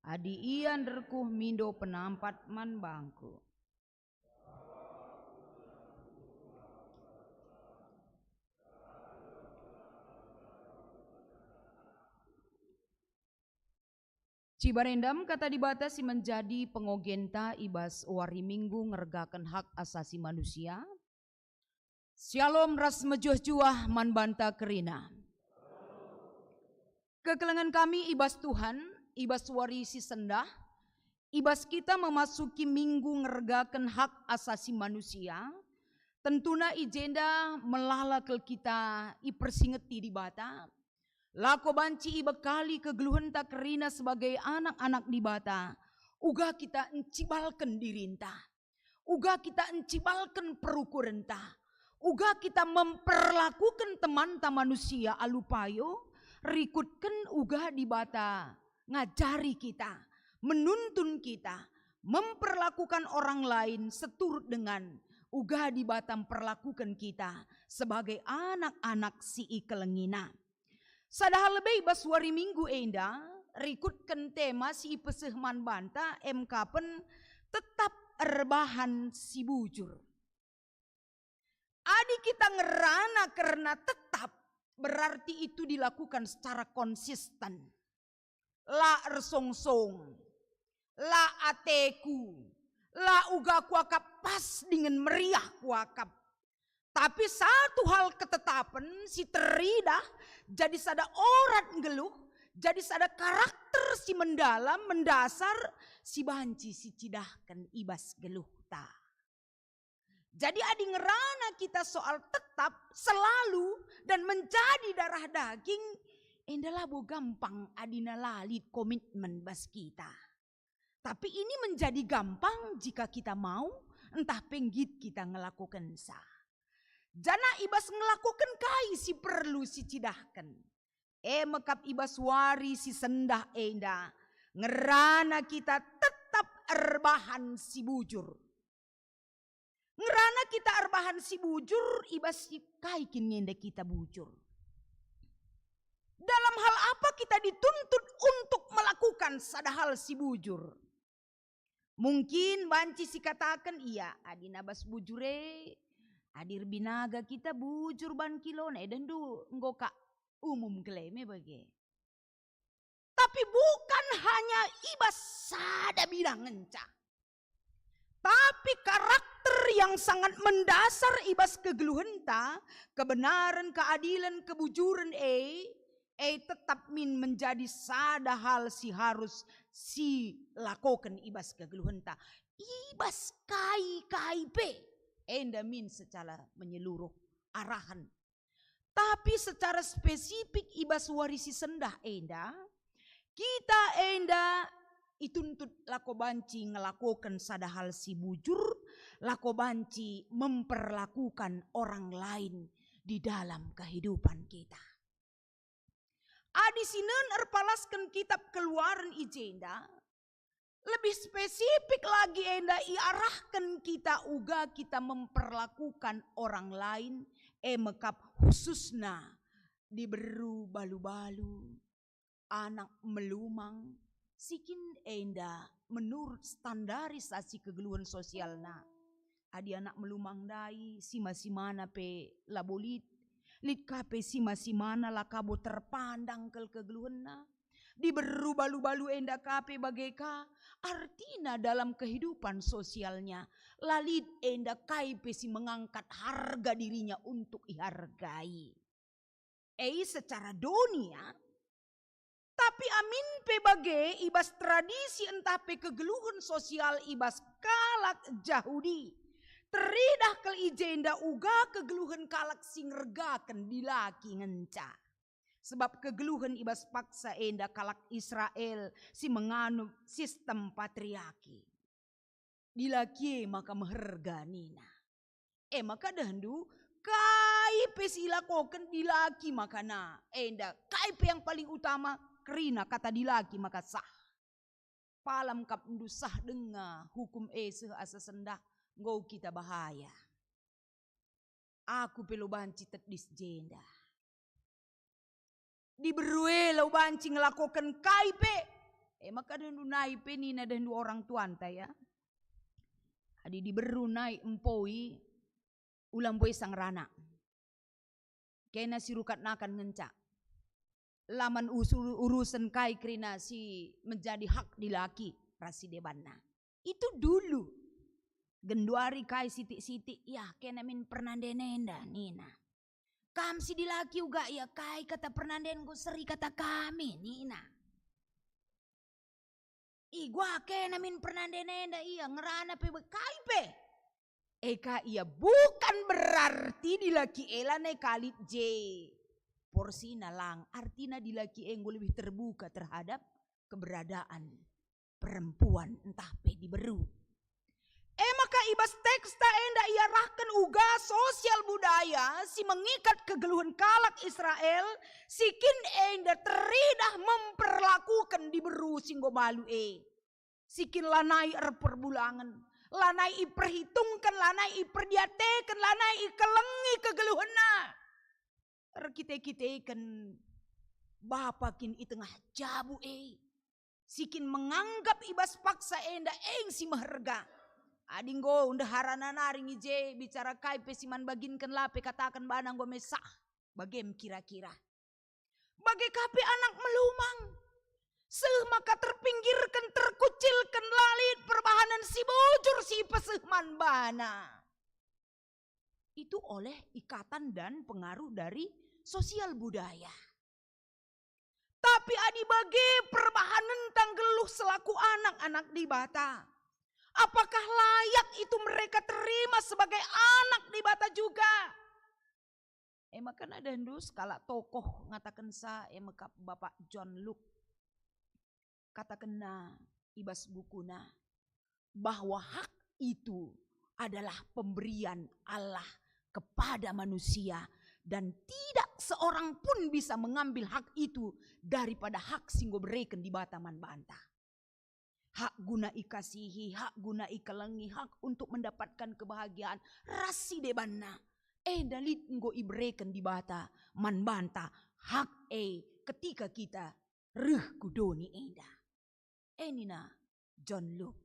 adi ia nderkuh mindo penampat man bangku. Cibar enda me Kata Dibata si menjadi pengogenta i bas wari Minggu ngergaken hak asasi manusia. Syalom ras mejuah-juah man banta kerina. Kekelengen kami i bas Tuhan, i bas wari si sendah, i bas kita memasuki Minggu ngergaken hak asasi manusia, tentuna i jenda melala kel kita ipersingeti Dibata, lako banci ibekali kegeluhenta kerina sebagai anak-anak Dibata, uga kita encibalken dirinta, uga kita encibalken perukurenta, uga kita memperlakuken temanta manusia alu payo, rikutken uga Dibata ngajari kita, menuntun kita, memperlakukan orang lain seturut dengan uga Dibata memperlakuken kita sebagai anak-anak si ikelengiNa. Sada hal lebe i bas wari Minggu enda, rikutken tema si ipeseh man banta, emkapen tetap erbahan si bujur. Adi kita ngerana kerna tetap, berarti itu dilakukan secara konsisten. La ersongsong, la ateku, la uga kuakap pas dingen meriah kuakap. Tapi satu hal ketetapen si teridah jadi sada orat nggeluh, jadi sada karakter si mendalam, mendasar, si banci sicidahken i bas geluhta. Jadi adi ngerana kita soal tetap, selalu, dan menjadi darah daging, enda labo gampang adina la lit komitmen bas kita. Tapi ini menjadi gampang jika kita mau, ntah pe nggit kita ngelakokensa. Janah i bas ngelakoken kai si perlu sicidahken? E me kap i bas wari si sendah enda, ngerana kita tetap erbahan si bujur. Ngerana kita erbahan si bujur, i bas si kai kin nge enda kita bujur? Dalam hal apa kita dituntut untuk melakukan sada hal si bujur? Mungkin banci sikataken, "Ia, adi na bas bujur e, adi erbinaga kita bujur ban kilona, edendu enggo ka umum kal e me bage." Tapi bukan hanya i bas sada bidang ngenca. Tapi karakter yang sangat mendasar i bas kegeluhenta, kebenaran, keadilan, kebujuren e, e tetap min menjadi sada hal si harus silakoken i bas kegeluhenta, i bas kai-kai pe, enda min secara menyeluruh arahen. Tapi secara spesifik i bas wari si sendah enda, kita enda ituntut lako banci ngelakoken sada hal si bujur, lako banci memperlakukan orang lain di dalam kehidupan kita. Adi sinen erpalasken kitab Keluaren i jenda, lebih spesifik lagi enda iarahken kita uga kita memperlakukan orang lain, e mekap khususna diberu balu-balu, anak melumang, si kin enda menurut standarisasi kegeluhen sosialna. Adi anak melumang ndai, sima-simana pe labo lit, lit ka pe sima-simana la kabo terpandang kal kegeluhenna. Diberu balu-balu enda ka pe bage ka, artina dalam kehidupan sosialnya, la lit enda kai pe si mengangkat harga dirinya untuk ihargai. E secara doni ya. Tapi amin pe bage i bas tradisi ntah pe kegeluhen sosial i bas kalak Jahudi, teridah kal i jenda uga kegeluhen kalak si ngergaken dilaki ngenca. Sebab kegeluhen i bas paksa enda kalak Israel si menganut sistem patriarki. Dilaki e maka meherga nina. E maka dehndu, kai pe si ilakoken dilaki maka na, enda kai pe yang paling utama, kerina kata dilaki maka sah. Palam kap ndu sah denga hukum e seh asa sendah, enggo kita bahaya. Aku pe lo banci tedis jenda. Diberu e lo banci ngelakoken kai pe. E maka dehndu nai pe nina dehndu orang tuanta ya. Adi diberu nai empoi, ula mbue sang rana. Kena si rukat nakan ngenca. Laman usur-, urusen kai kerina si menjadi hak dilaki ras si debanna. Itu dulu. Genduari kai sitik-sitik, ya kena min pernanden enda, nina. Kam si dilaki uga, ya kai kata pernanden enggo seri kata kami, nina. Igua kena min pernanden enda ia ngerana pe be-, kai pe. Eka ia bukan berarti dilaki e lanai kalit je. Porsina lang, artina dilaki e enggo lebih terbuka terhadap keberadaan perempuan ntah pe diberu. E maka i bas teksta enda iarahken uga sosial budaya si mengikat kegeluhen kalak Israel, si kin enda teridah memperlakuken diberu si enggo balu e. Si kin lanai erperbulangen, lanai iperhitungken, lanai iperdiateken, lanai ikelengi kegeluhenna. Erkite-kiteken bapa kin i tengah jabu e, si kin menganggap i bas paksa enda eng si meherga. Adi enggo ndeharana nari i je bicara kai pe si man baginken la pe kataken bana enggo me sah, bagem kira-kira. Bage ka pe anak melumang, seh maka terpinggirken, terkucilken, la lit perbahanen si bujur si ipeseh man bana. Itu oleh ikatan dan pengaruh dari sosial budaya. Tapi adi bage perbahanenta nggeluh selaku anak-anak Dibata, apakah layak itu mereka terima sebagai anak Dibata juga? E maka nadahndu sekalak tokoh ngatakensa, e mekap Bapak John Luke. Katakenna i bas bukuna bahwa hak itu adalah pemberian Allah kepada manusia dan tidak seorang pun bisa mengambil hak itu daripada hak si enggo bereken Dibata man banta. Hak guna ikasihi, hak guna ikelengi, hak untuk mendapatkan kebahagiaan ras si debanna, enda lit enggo ibereken Dibata man banta hak e ketika kita reh ku doni enda. E nina John Luke.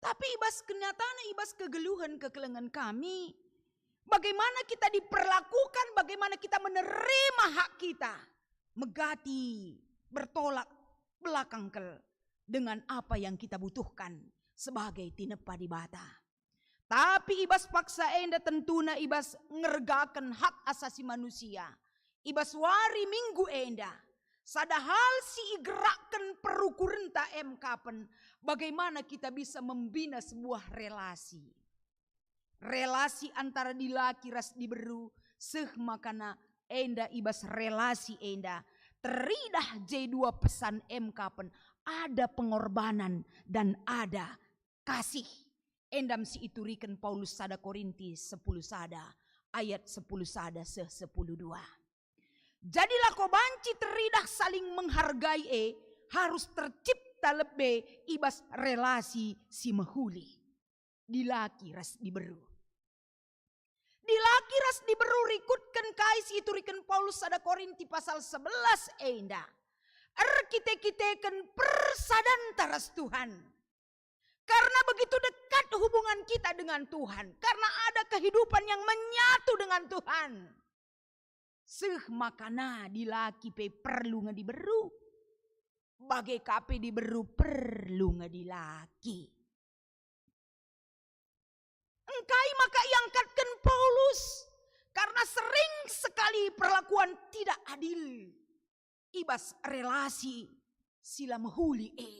Tapi i bas kenyatana, i bas kegeluhen kekelengen kami, bagaimana kita diperlakukan, bagaimana kita menerima hak kita, megati, bertolak belakang kal dengan apa yang kita butuhkan sebagai tinepa Dibata. Tapi i bas paksa enda tentuna i bas ngergaken hak asasi manusia, I bas wari Minggu enda, sada hal si igerakken perukurenta e mekapen, bagaimana kita bisa membina sebuah relasi. Relasi antara dilaki ras diberu, seh makana enda i bas relasi enda teridah je dua pesan e mekapen, ada pengorbanan dan ada kasih. Enda me si ituriken Paulus sada Korinti sepuluh sada ayat sepuluh sada seh sepuluh dua. Jadi lako banci teridah saling menghargai e harus tercipta lebe i bas relasi si mehuli. Dilaki ras diberu. Dilaki ras diberu rikutken kai si ituriken Paulus sada Korinti pasal sebelas enda. Erkite-kiteken persadanta ras Tuhan. Karena begitu dekat hubungan kita dengan Tuhan, karena ada kehidupan yang menyatu dengan Tuhan. Seh makana dilaki pe perlu nge diberu, bage ka pe diberu perlu nge dilaki. Engkai maka iangkatken Paulus? Karena sering sekali perlakuan tidak adil i bas relasi si la mehuli e.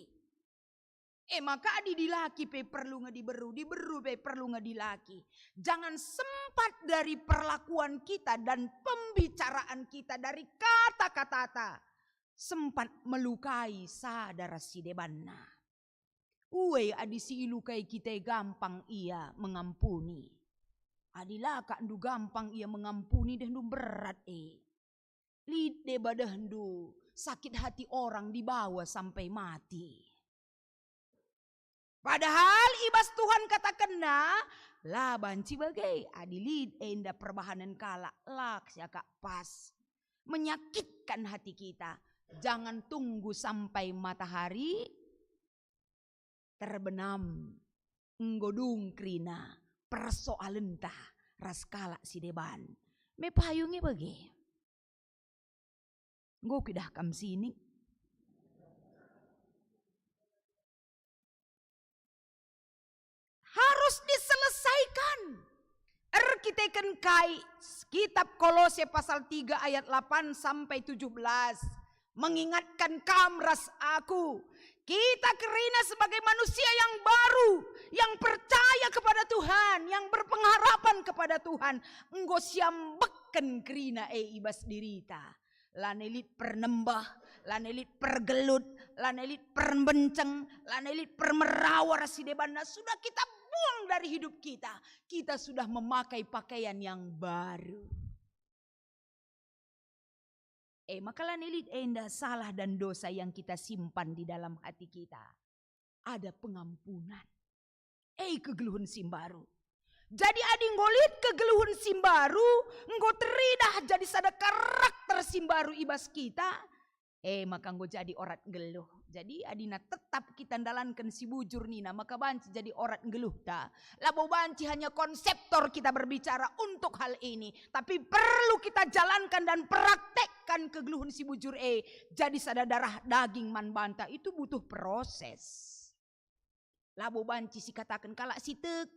E maka adi dilaki pe perlu nge diberu, diberu pe perlu nge dilaki. Jangan sempat dari perlakuan kita dan pembicaraan kita, dari kata-katata, sempat melukai sada ras si debanna. Ue adi si ilukai kita e gampang ia mengampuni. Adi la kakndu gampang ia mengampuni, dehndu berat e. Lit deba dehndu sakit hati orang dibawa sampai mati. Padahal i bas Tuhan katakenna, la banci bage adi lit enda perbahanen kalak la siakap pas. Menyakitkan hati kita. Jangan tunggu sampai matahari terbenam, enggo dung kerina persoalenta ras kalak si deban. Me payung e bage. Enggo kuidah kam sinik. Harus diselesaikan. Erkiteken kai? Kitab Kolose pasal tiga ayat delapan sampai tujuh belas mengingatkan kam ras aku, kita kerina sebagai manusia yang baru, yang percaya kepada Tuhan, yang berpengharapan kepada Tuhan, enggo siambekken kerina e i bas dirita. Lanai lit pernembeh, lanai lit pergelut, lanai lit permbenceng, lanai lit permerawa ras si debanna sudah kita buang dari hidup kita. Kita sudah memakai pakaian yang baru. E maka lanai lit enda salah dan dosa yang kita simpan di dalam hati kita. Ada pengampunan. E kegeluhen si mbaru. Jadi adi enggo lit kegeluhen si mbaru, enggo teridah jadi sada karakter si mbaru i bas kita, e maka enggo jadi orat nggeluh. Jadi adina tetap kita ndalanken si bujur nina, maka banci jadi orat nggeluhta. Labo banci hanya konseptor kita berbicara untuk hal ini, tapi perlu kita jalankan dan praktekkan kegeluhen si bujur e jadi sada darah daging man banta. Itu butuh proses. Labo banci sikataken kalak si tek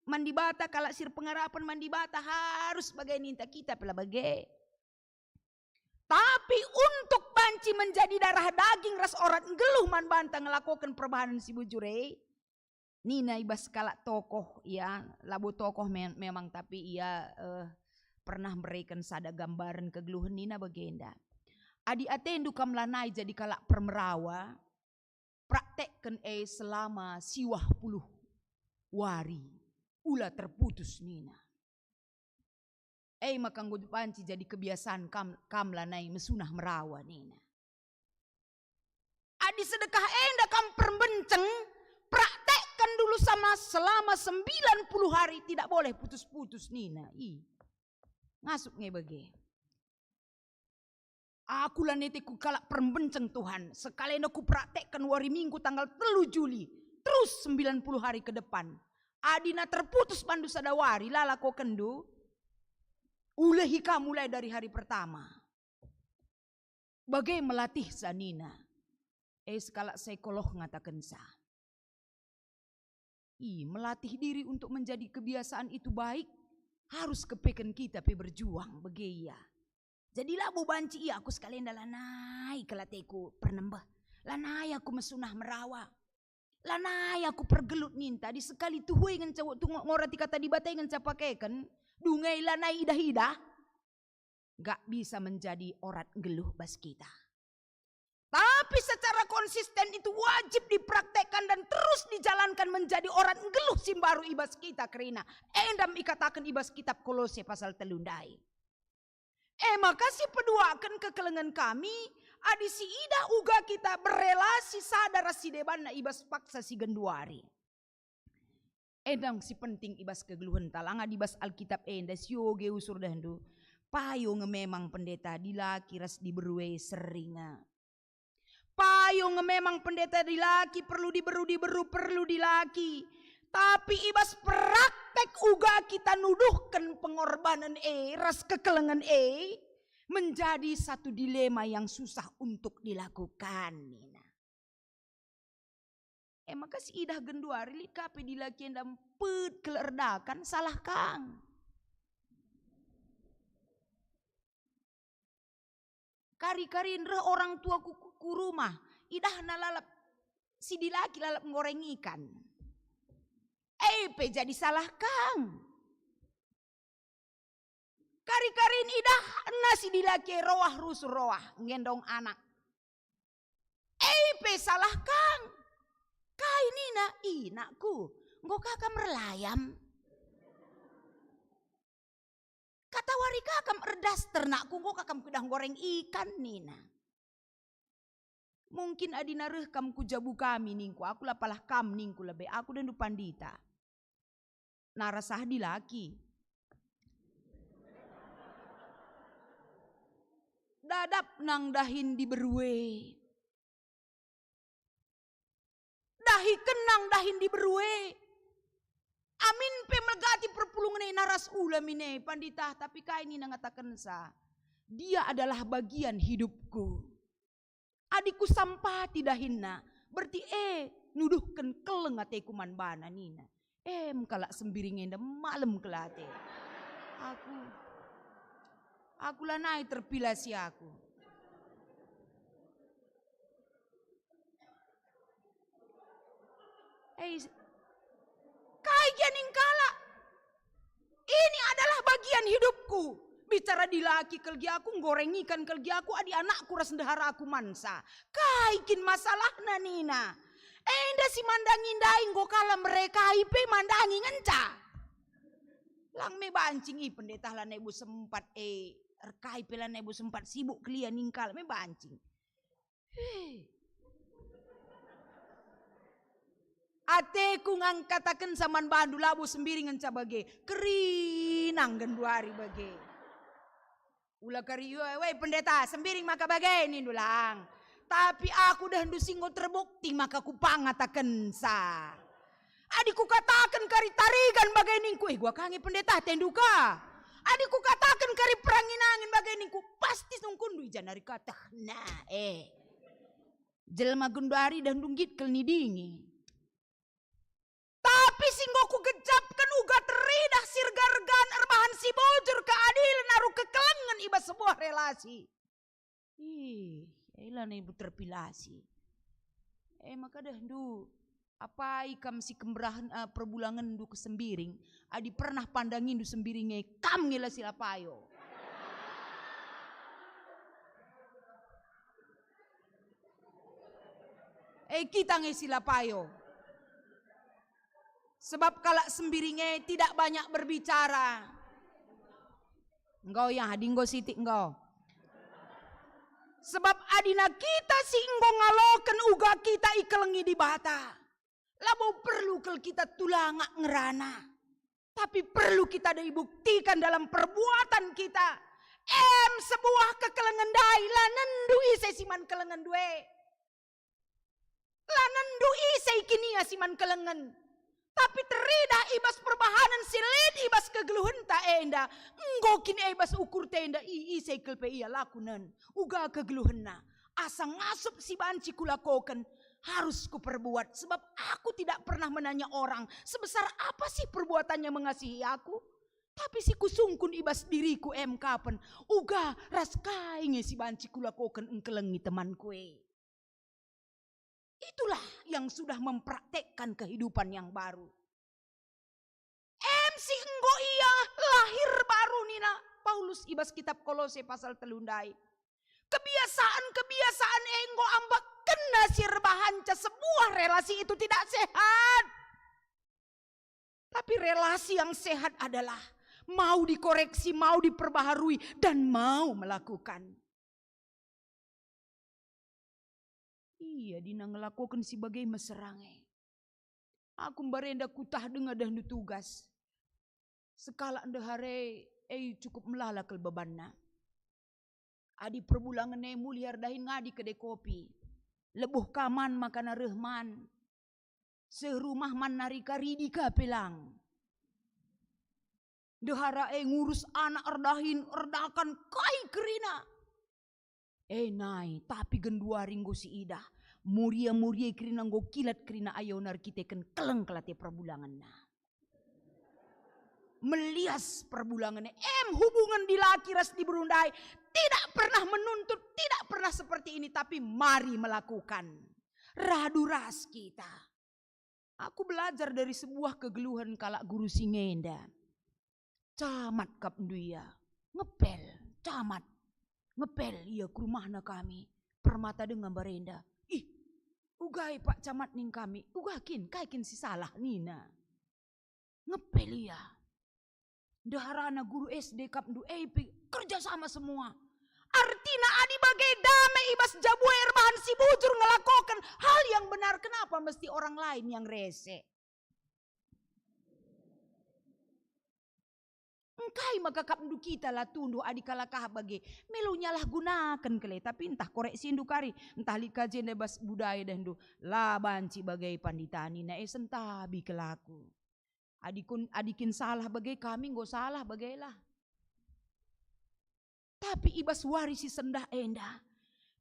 man Dibata, kalak si erpengarapen man Dibata, harus bage ninta, kita pe la bage. Tapi untuk banci menjadi darah daging ras orat nggeluh man banta ngelakoken perbahanen si bujur e, nina i bas kalak tokoh, ia labo tokoh me-, memang, tapi ia, eh, pernah mereken sada gambaren kegeluhen, nina bagenda, "Adi atendu kam lanai jadi kalak permerawa, praktekken e selama siwah puluh wari, ula terputus," nina. E maka enggo banci jadi kebiasaan kam, kam lanai mesunah merawa, nina. Adi sedekah enda kam permbenceng, praktekken dulu sama selama sembilan puluh hari, tidak boleh putus-putus, nina. Ih, ngasup nge bage. Aku la nete ku kalak permbenceng, Tuhan. Sekalenda kupraktekken wari Minggu tanggal telu Juli, terus sembilan puluh hari ke depan. Adina terputus bandu sada wari, la lakokenndu, ulehi ka mulai dari hari pertama. Bage melatihsa, nina. E, sekalak psikolog ngatakensa. I, melatih diri untuk menjadi kebiasaan itu baik, harus kepeken kita pe berjuang, bage ia. Jadi labo banci ia aku sekalenda, lanai kal ateku pernembeh, lanai aku mesunah merawa, lanai aku pergelut ninta, adi sekali tuhu e ngenca waktu ngo-, ngorati kata Dibata e ngenca pakeken, dunge lanai idah-idah, gak bisa menjadi orat nggeluh bas kita. Tapi secara konsisten itu wajib dipraktekkan dan terus dijalankan menjadi orat nggeluh si mbaru i bas kita kerina. Enda me ikataken i bas kitab Kolose pasal telu ndai. E maka sipeduaken kekelengen kami, adi siidah uga kita berelasi sada ras si debanna i bas paksa si genduari. Enda si penting i bas kegeluhenta, langa di bas Alkitab enda sioge usur dehndu. Payo nge memang pendeta dilaki ras diberu e sering nge. Payo nge memang pendeta dilaki perlu diberu, diberu perlu dilaki. Tapi i bas praktek uga kita nuduhken pengorbanen e ras kekelengen e menjadi satu dilema yang susah untuk dilakukan, nina. E maka siidah genduari lit ka pe dilaki enda mpet kal erdakan, salah kang. Kari-karin reh orang tua ku, ku, ku rumah, idahna lalap si dilaki lalap nggoreng ikan. E pe jadi salah kang. Kari-karin idahna si dilaki e roah rusur roah ngendong anak. E pe salah kang. Kai nina, "Inakku, enggo ka kam erlayam? Katawari ka kam erdaster, nakku, enggo ka kam kuidah nggoreng ikan," nina. Mungkin adi nareh kam ku jabu kami ningku, "Aku la palah kam," ningku, "lebe aku dendu pandita." Nara sah dilaki. Dadap nang dahin diberu e. Dahi kenang dahin diberu e. Amin pe melgati perpulungen e naras ula mine pandita, tapi kai nina ngatakensa? Dia adalah bagian hidupku. Adi kusampati dahinna, berarti e nuduhken keleng ateku man bana nina. Em kalak sembiring enda malem kal ate. Aku, aku lanai terpilasi aku. Eh, kai gia ning kalak? Ini adalah bagian hidupku. Bicara dilaki kal gia aku, nggoreng ikan kal gia aku, adi anakku ras ndeharaku mansa. Kai kin masalahna nina? Enda si mandangi ndai enggo kala merekai pe mandangi ngenca. Lang me bancing i pendeta lanai bo sempat e, erkai pe lanai bo sempat, sibuk kelia ning kalak me bancing. Heh. Ateku ngangkatakensa man bandu, labo sembiring ngenca bage, kerinang genduari bage. Ula kari, "Weh, weh, pendeta, sembiring maka bage," nindu lang. Tapi aku dehndu si enggo terbukti maka kupangatakensa. Adi kukataken kari tarigan bage ningku, "Eh, gua kange pendeta tendu ka." Adi kukataken kari perangin angin bage ningku, "Pasti sungkunndu i janari kateh." Nah, eh. Jelma genduari dah nunggit kal nidingi. Tapi si enggo kugejapken uga teridah si erga-ergan erbahan si bujur, keadilen aru kekelengen i bas sebuah relasi. Ih, ela nai terpilasi. E maka dehndu, apai kam si kemberahen, eh, perbulangenndu kesembiring, adi pernah pandangindu sembiring e, kam nge la si la payo. Eh, kita nge si la payo. Sebab kalak sembiring e tidak banyak berbicara. Enggo ya, adi enggo sitik enggo. Sebab adina kita si enggo ngaloken uga kita ikelengi Dibata. Labo perlu kal kita tulangak ngerana. Tapi perlu kita dibuktikan dalam perbuatan kita. Em sebuah kekelengen ndai la nendu ise si man kelengenndu e. La nendu ise ikin ia si man kelengen. Tapi teridah i bas perbahanen si lit i bas kegeluhenta enda, enggo kin e bas ukurta enda i ise kal pe ia lakunen uga kegeluhenna. Asa ngasup si banci kulakoken, harus kuperbuat, sebab aku tidak pernah menanya orang sebesar apa sih perbuatannya mengasihi aku. Tapi si kusungkun i bas diriku em kapen, uga ras kai nge si banci kulakoken engkelengi temanku e. Itulah yang sudah mempraktekkan kehidupan yang baru. Em si enggo ia lahir baru, nina Paulus i bas kitab Kolose pasal telu ndai. Kebiasaan-kebiasaan e enggo ambekkenna si erbahanca sebuah relasi itu tidak sehat. Tapi relasi yang sehat adalah mau dikoreksi, mau diperbaharui, dan mau melakukan. Ia dina ngelakoken si bage meserang e. Aku mbarenda kutah denga dahndu tugas. Sekalak ndehare e cukup melala kal bebanna. Adi perbulangen e mulih erdahin ngadi kedai kopi. Lebuh ka man makana reh man. Seh rumah man nari ka ridi ka pe lang. Ndehara e ngurus anak erdahin erdakan kai kerina. E nai, tapi genduari enggo siidah. Muria-muria kerina enggo kilat kerina ayona erkiteken keleng kal ate perbulangenna. Melias perbulangenna. Em hubungen dilaki ras diberu ndai tidak pernah menuntut, tidak pernah seperti ini, tapi mari melakukan. Radu ras kita. Aku belajar dari sebuah kegeluhen kalak guru si ngenda. Camat kap ndu ia. Ngepel, camat. Ngepel ia ku rumahna kami. Permata denga mbarenda. Ih, uga e Pak Camat ning kami. Uga kin, kai kin si salah nina. Ngepel ia. Ndeharana guru S D kap ndu e pe kerja sama semua. Artina adi bage dame i bas jabu e erbahan si bujur ngelakoken hal yang benar, kenapa mesti orang lain yang rese? Engkai maka kap ndu kita la tunduh adi kalak aha bage? Melo nyalahgunaken kal e, tapi ntah korek sindu kari, ntah lit ka jenda bas budaya dahndu, la banci bage pandita nina e sentabi kal aku. Adi kun, adi kin salah bage kami enggo salah bagelah. Tapi i bas wari si sendah enda,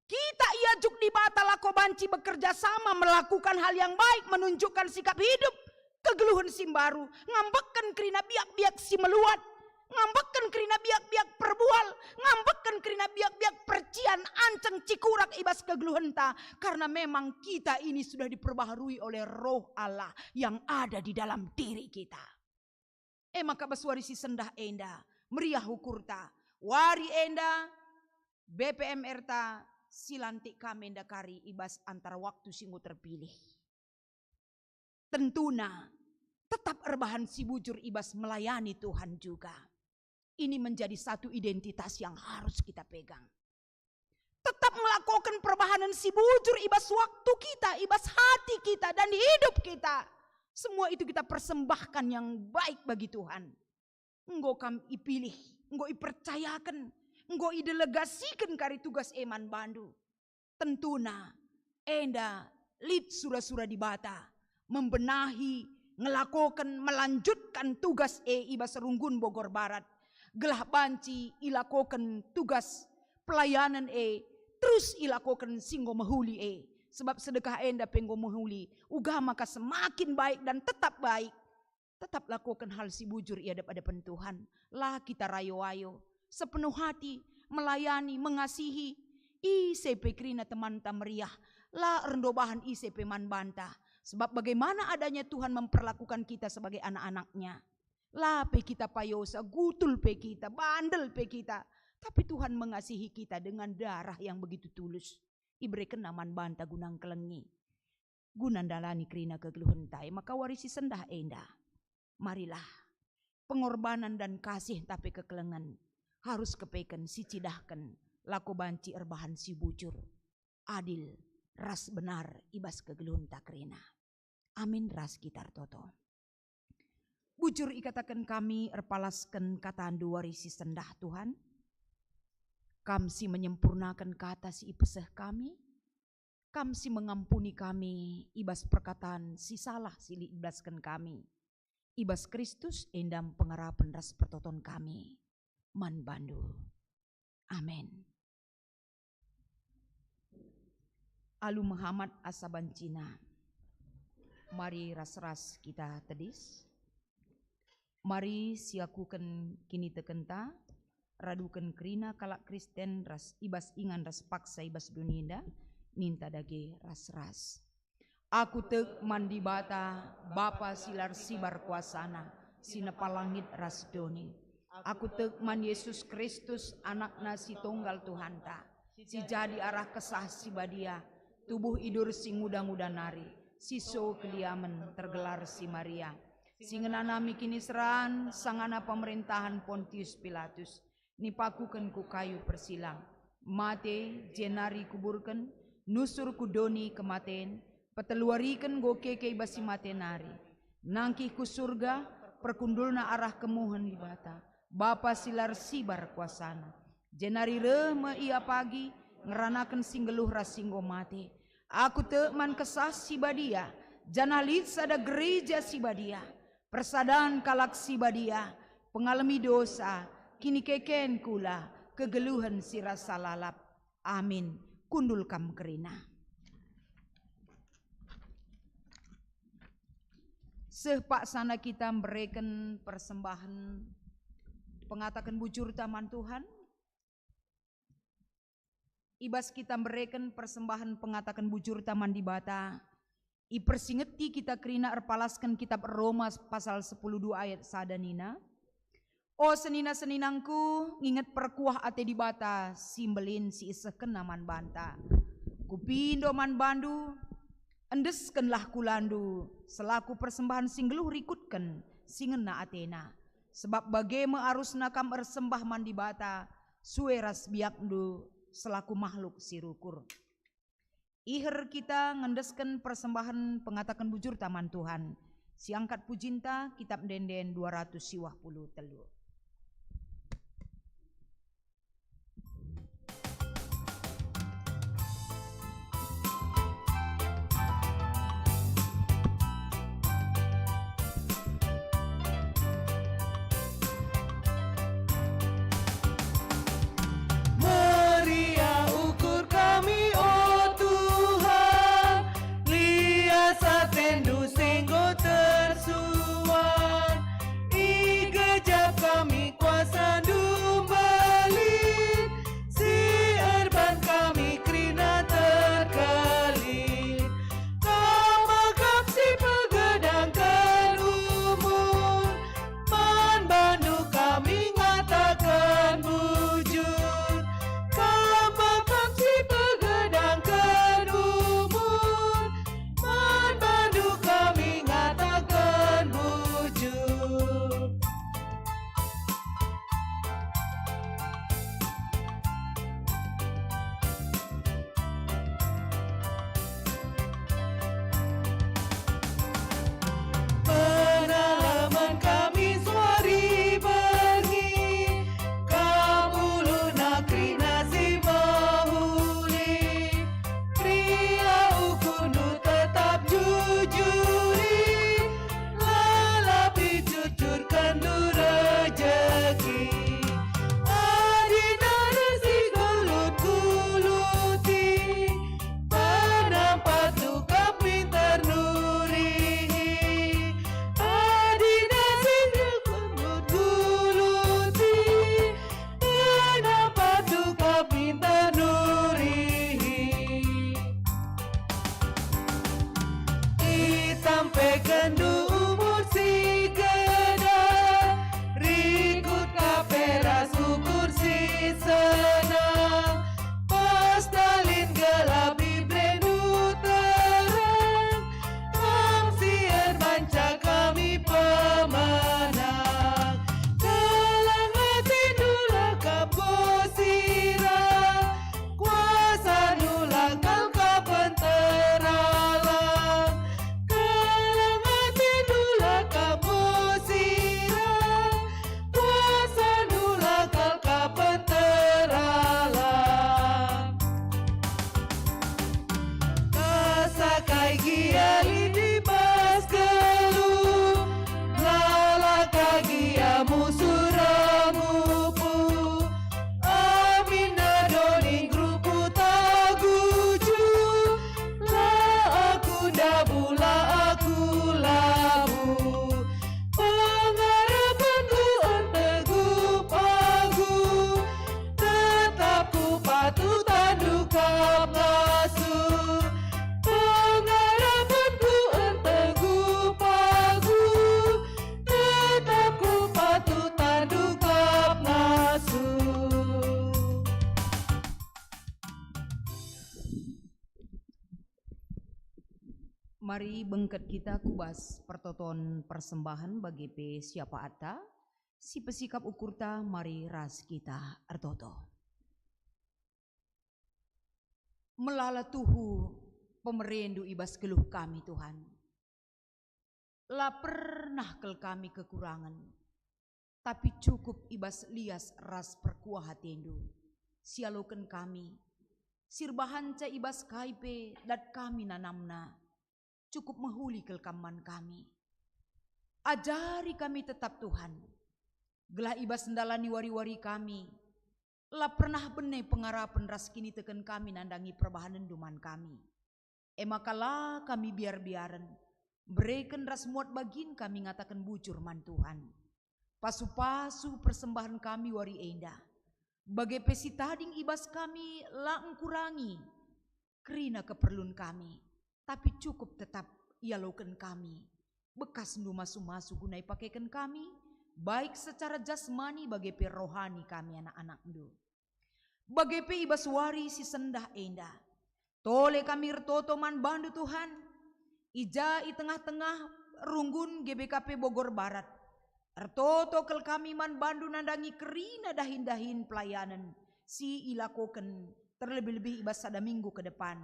kita iajuk Dibata lako banci bekerja sama melakukan hal yang baik, menunjukkan sikap hidup, kegeluhen si mbaru, ngambekken kerina biak-biak si meluat, ngambekken kerina biak-biak perbual, ngambekken kerina biak-biak percian anceng cikurak i bas kegeluhenta, karena memang kita ini sudah diperbaharui oleh Roh Allah yang ada di dalam diri kita. E maka bas wari si sendah enda, meriah ukurta. Wari enda, B P M R ta si lantik kami enda kari i bas antara waktu si enggo terpilih. Tentuna, tetap erbahan si bujur i bas melayani Tuhan juga. Ini menjadi satu identitas yang harus kita pegang. Tetap ngelakoken perbahanen si bujur i bas waktu kita, i bas hati kita, dan hidup kita. Semua itu kita persembahkan yang baik bagi Tuhan. Enggo kam ipilih, enggo ipercayaken, enggo idelegasiken kari tugas e man bandu. Tentuna, enda lit sura-sura Dibata, membenahi, ngelakoken, melanjutkan tugas e i bas Runggun Bogor Barat, gelah banci ilakoken tugas pelayanen e, terus ilakoken si enggo mehuli e. Sebab sedekah enda pe enggo mehuli, uga maka semakin baik dan tetap baik. Tetap lakoken hal si bujur i adep-adepen Tuhan. La kita rayo-ayo. Sepenuh hati, melayani, mengasihi. Ise pe kerina temanta meriah. La erndobahen ise pe man banta. Sebab bagaimana adanya Tuhan memperlakukan kita sebagai anak-anaknya. La pe kita payosa, gutul pe kita, bandel pe kita. Tapi Tuhan mengasihi kita dengan darah yang begitu tulus. IberekenNa man banta guna ngkelengi, guna ndalani kerina kegeluhenta e maka wari si sendah enda. Marilah, pengorbanan dan kasih ntape kekelengen harus kepeken sicidahken lako banci erbahan si bujur, adil, ras benar i bas kegeluhenta kerina. Amin ras kita ertoto. Bujur ikataken kami erpalasken kataNdu wari si sendah, Tuhan. Kam si menyempurnaken kata si ipeseh kami, Kam si mengampuni kami i bas perkatan si salah si lit ibelasken kami. I bas Kristus endam pengarapen ras pertoton kami man bandu. Amen. Alu mehamat asa bancina. Mari ras-ras kita tedis. Mari siakuken kinitekenta, raduken kerina kalak Kristen ras i bas ingan ras paksa i bas doni enda, ninta dage ras-ras. Aku tek man Dibata, Bapa si la ersibar kuasaNa, si nepa langit ras doni. Aku tek man Yesus Kristus, AnakNa si tunggal Tuhanta, si jadi arah Kesah Si Badia, tubuh idur si nguda-nguda nari, si so keliamen tergelar si Maria, si ngenanami kiniseran sangana pemerentahen Pontius Pilatus, nipakuken ku kayu persilang, mate, jenari kuburken, nusur ku doni kematen, peteluariken enggo keke i bas si mate nari. Nangkih ku Surga, perkundulna arah kemuhen Dibata, Bapa si la ersibar kuasaNa. Jenari reh me Ia pagi, ngeranaken si nggeluh ras si enggo mate. Aku tek man Kesah Si Badia, janah lit sada gereja si badia, persadan kalak si badia, pengalemi dosa, kinikeken kula, kegeluhen si rasa lalap. Amin. Kundul kam kerina. Seh paksana kita mbereken persembahen pengataken bujurta man Tuhan. I bas kita mbereken persembahen pengataken bujurta man Dibata, ipersingeti kita kerina erpalasken kitab Roma pasal sepuluh dua ayat sada nina, "O senina-seninangku, nginget perkuah ate Dibata si mbelin si isehkenNa man banta. Kupindo man bandu, endeskenlah kulandu selaku persembahen si nggeluh rikutken si ngena ateNa. Sebab bage me arusna kam ersembah man Dibata, sue ras biakndu selaku mahluk si rukur." Iher kita ngendesken persembahen pengataken bujurta man Tuhan. Siangkat pujinta, Kitab Ende-enden dua ratus siwah puluh telu. Meriah ukur kami, o Tuhan, lias ateNdu si enggo tersuan. Igejap kami kuasaNdu mbelin, si erban kami kerina terkelin. Kam me kap si pegedangken umur, man bandu kami ngataken bujur. Kam me kap si pegedangken umur, man bandu kami ngataken bujur. Penalemen kami suari berngi, Kam uluna kerina si mehuli. Meriah ukurndu tetap jujuri, lalap icurcurkenndu rejeki. Adi nari si gulut-guluti, penampatndu kap minter nurihi. Adi nari si gulut-guluti, penampatndu kap minter nurihi. Itampekenndu umur si geda, rikut kap e ras ukur si senang. Pestalin gelap iberendu terang, Kam si erbanca kami pemenang. Kelang atendu la kap gosira, kuasandu la kal kap penteralang. Kelang atendu la kap gosira, kuasandu la kal kap penteralang. Mari bengket kita ku bas pertoton persembahen bage pe siapaatta, si pesikap ukurta mari ras kita ertoto. Melala tuhu pemereNdu i bas geluh kami, Tuhan. La pernah kal kami kekurangen, tapi cukup i bas lias ras perkuah ateNdu, sialoken kami, si erbahanca i bas kai pe dat kami nanamna, cukup mehuli kal Kam man kami. Ajari kami tetap, Tuhan, gelah i bas ndalani wari-wari kami, la pernah bene pengarapen ras kiniteken kami nandangi perbahanenNdu man kami. E maka la kami biar-biaren, bereken ras muat bagin kami ngataken bujur man Tuhan. Pasu-pasu persembahen kami wari enda, bage pe si tading i bas kami la engkurangi kerina keperlun kami, tapi cukup tetap ialoken kami. BekasNdu masu-masu guna ipakeken kami, baik secara jasmani bage pe rohani kami anak-anakNdu. Bage pe i bas wari si sendah enda, tole kami ertoto man baNdu, Tuhan, i ja i tengah-tengah runggun G B K P Bogor Barat. Ertoto kal kami man baNdu nandangi kerina dahin-dahin pelayanen si ilakoken terlebih-lebih i bas sada minggu ke depan,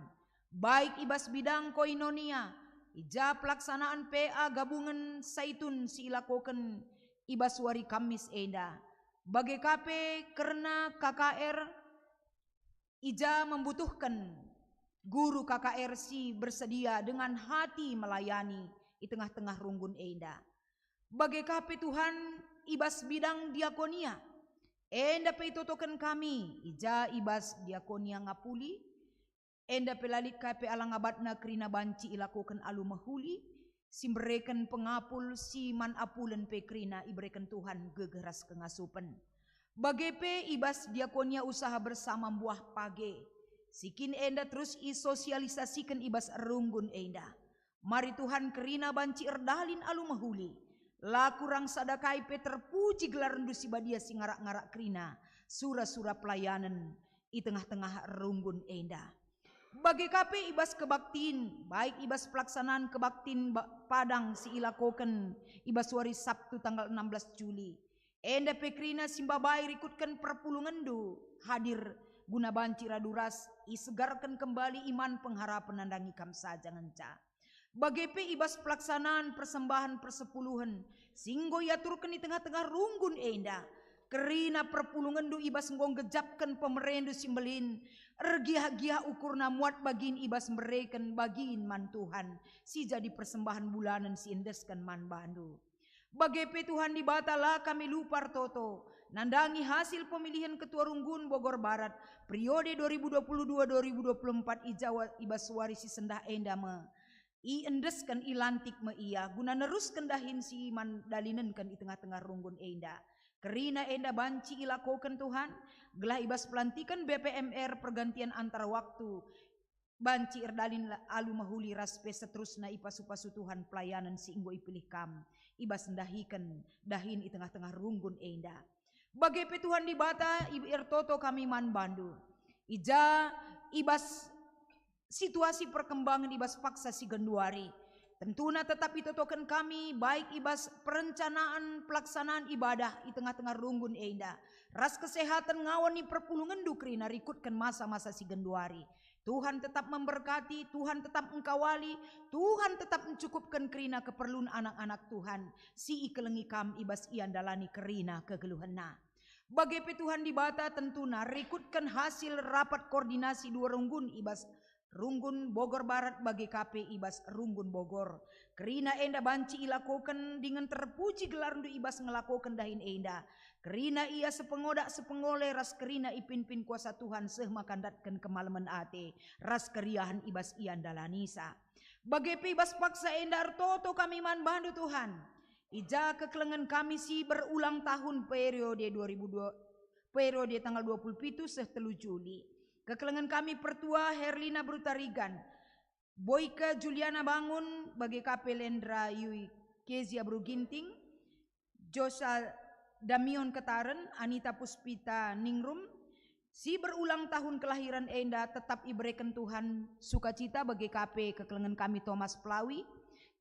baik i bas bidang koinonia, i ja pelaksanaan P A gabungen Saitun si ilakoken i bas wari Kamis enda, bage ka pe kerna K K R, i ja membutuhken guru K K R si bersedia dengan hati melayani i tengah-tengah runggun enda. Bage ka pe, Tuhan, i bas bidang diakonia, enda pe itotoken kami, i ja i bas diakonia Ngapuli, enda pe la lit ka pe alang abatna kerina banci ilakoken alu mehuli, si mbereken pengapul, si man apulen pe kerina ibereken Tuhan gegeh ras kengasupen. Bage pe i bas diakonia usaha bersama mbuah page, si kin enda terus isosialisasiken i bas runggun enda. Mari Tuhan kerina banci erdalin alu mehuli. La kurang sada kai pe terpuji gelarNdu si badia si ngarak-ngarak kerina sura-sura pelayanen i tengah-tengah runggun enda. Bage ka pe i bas kebaktin, baik i bas pelaksanaan kebaktin ba-, padang si ilakoken i bas wari Sabtu tanggal enam belas Juli. Enda pe kerina si mbabai rikutken perpulungenNdu hadir guna banci radu ras isegarken kembali iman pengharapen nandangi Kam saja ngenca. Bage pe i bas pelaksanaan persembahen persepuluhen si enggo iaturken i tengah-tengah runggun enda, kerina perpulungenNdu i bas enggo nggejapken pemereNdu si mbelin, ergiah-giah ukurna muat bagin i bas mbereken bagin man Tuhan, si jadi persembahen bulanen si iendesken man baNdu. Bage pe Tuhan Dibata, la kami lupa ertoto nandangi hasil pemilihen Ketua Runggun Bogor Barat periode dua ribu dua puluh dua dua ribu dua puluh empat i Jawa i bas wari si sendah enda me. Iendesken, ilantik me ia guna nerusken dahin si man dalinenken i tengah-tengah runggun enda. Kerina enda banci ilakoken Tuhan, gelah i bas pelantiken B P M R pergantian antar waktu, banci erdalin la-, alu mehuli ras pe seterusna ipasu-pasu Tuhan pelayanen si enggo ipilih Kam i bas ndahiken dahin i tengah-tengah runggun enda. Bage pe Tuhan Dibata, i-, ertoto kami man baNdu. I ja i bas situasi perkembangan i bas paksa si genduari, tentuna tetap itotoken kami, baik i bas perencanaan pelaksanaan ibadah i tengah-tengah runggun enda, ras kesehatan ngawan ni perpulungenNdu kerina rikutken masa-masa si genduari. Tuhan tetap memberkati, Tuhan tetap engkawali, Tuhan tetap encukupken kerina keperlun anak-anak Tuhan si ikelengi Kam i bas iandalani kerina kegeluhenna. Bage pe Tuhan Dibata, tentuna rikutken hasil rapat koordinasi dua runggun i bas Runggun Bogor Barat bage ka pe i bas Runggun Bogor. Kerina enda banci ilakoken dingen terpuji gelarNdu i bas ngelakoken dahin enda. Kerina ia sepengodak sepengole ras kerina ipinpin kuasa Tuhan seh maka ndatken kemalemen ate ras keriahen i bas iandalanisa. Bage pe i bas paksa enda ertoto kami man baNdu, Tuhan. I ja kekelengen kami si berulang tahun periode dua ribu dua, periode tanggal dua puluh pitu seh telu Juli. Kekelengen kami Pertua Herlina Brutarigan, Boyke Juliana Bangun, bage ka pe Lendra Yui Kezia Beru Ginting, Josa Damion Ketaren, Anita Puspita Ningrum, Si berulang tahun kelahiran enda tetap ibereken Tuhan sukacita bage ka pe kekelengen kami Thomas Pelawi.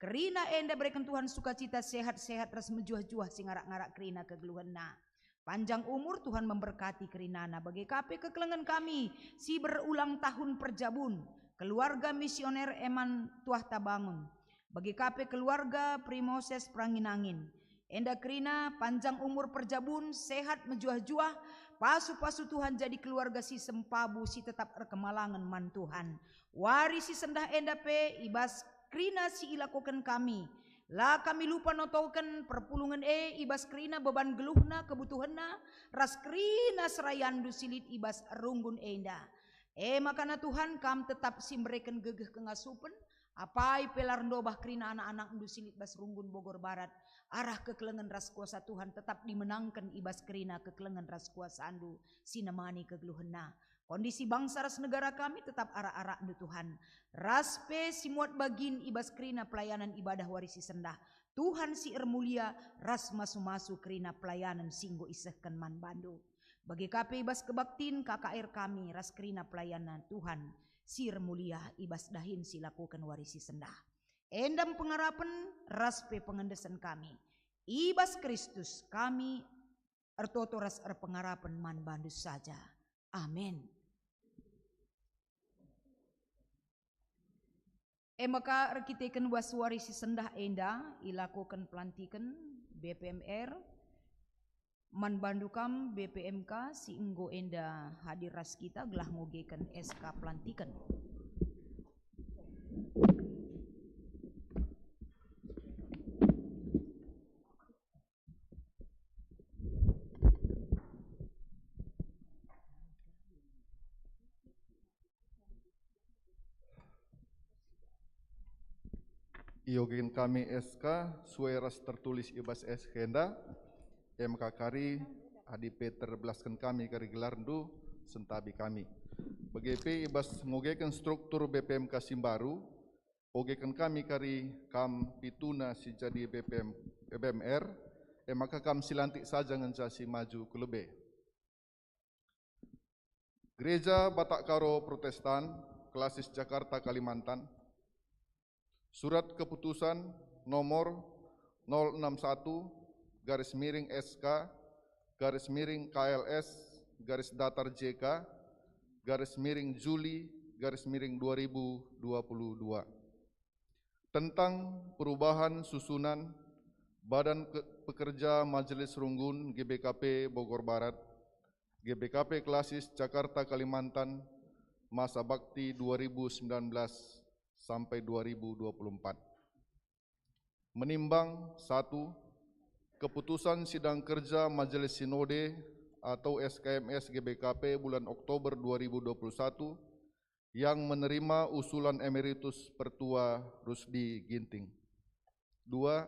Kerina enda bereken Tuhan sukacita sehat-sehat ras mejuah-juah si ngarak-ngarak kerina kegeluhenna. Panjang umur Tuhan memberkati kerinana bage ka pe kekelengen kami si berulang tahun perjabun, keluarga misioner Eman Tuah Tabangun, bage ka pe keluarga Primoses Peranginangin. Enda kerina panjang umur perjabun, sehat mejuah-juah, pasu-pasu Tuhan jadi keluarga si sempabu si tetap erkemalangen man Tuhan. Wari si sendah enda pe i bas kerina si ilakoken kami. La kami lupa notoken perpulungen e i bas kerina beban geluhna, kebutuhenna, ras kerina serayandu si lit i bas runggun enda. E makana Tuhan, Kam tetap si mereken gegeh kengasupen, apai pe la erndobah kerina anak-anakNdu si lit bas runggun Bogor Barat, arah kekelengen ras kuasa Tuhan tetap dimenangken i bas kerina kekelengen ras kuasaNdu si nemani kegeluhenna. Kondisi bangsa ras negara kami tetap arak-arakNdu, Tuhan, ras pe si muat bagin i bas kerina pelayanan ibadah wari si sendah. Tuhan si ermulia ras masu-masu kerina pelayanan si enggo isehken man bandu. Bage ka pe i bas kebaktin K K R kami ras kerina pelayanan Tuhan si ermulia i bas dahin si lakoken wari si sendah. Enda me pengarapen ras pe pengendesen kami. I bas Kristus kami ertoto ras erpengarapen man bandu saja. Amin. E maka erkiteken bas wari si sendah enda ilakoken pelantiken B P M R man bandu kam B P M K si enggo enda hadir ras kita gelah ngogeken S K pelantiken. Iogeken kami S K sue ras tertulis i bas S K enda, e maka kari adi pe terbelasken kami kari gelarndu, sentabi kami. Bage pe i bas ngogeken struktur B P M K si mbaru, ogeken kami kari kam pituna si jadi B P M, B P M R, e maka kam si lantik saja ngenca si maju ku lebe. Gereja Batak Karo Protestan, Klasis Jakarta, Kalimantan, Surat Keputusan nomor nol enam satu garis miring S K garis miring K L S garis datar J K garis miring Juli garis miring dua ribu dua puluh dua. Tentang perubahan susunan Badan Ke-, Pekerja Majelis Runggun G B K P Bogor Barat, G B K P Klasis Jakarta Kalimantan, masa bakti dua ribu sembilan belas sampai dua ribu dua puluh empat. Menimbang, satu, keputusan sidang kerja Majelis Sinode atau S K M S G B K P bulan Oktober dua ribu dua puluh satu yang menerima usulan Emeritus Pertua Rusdi Ginting. Dua,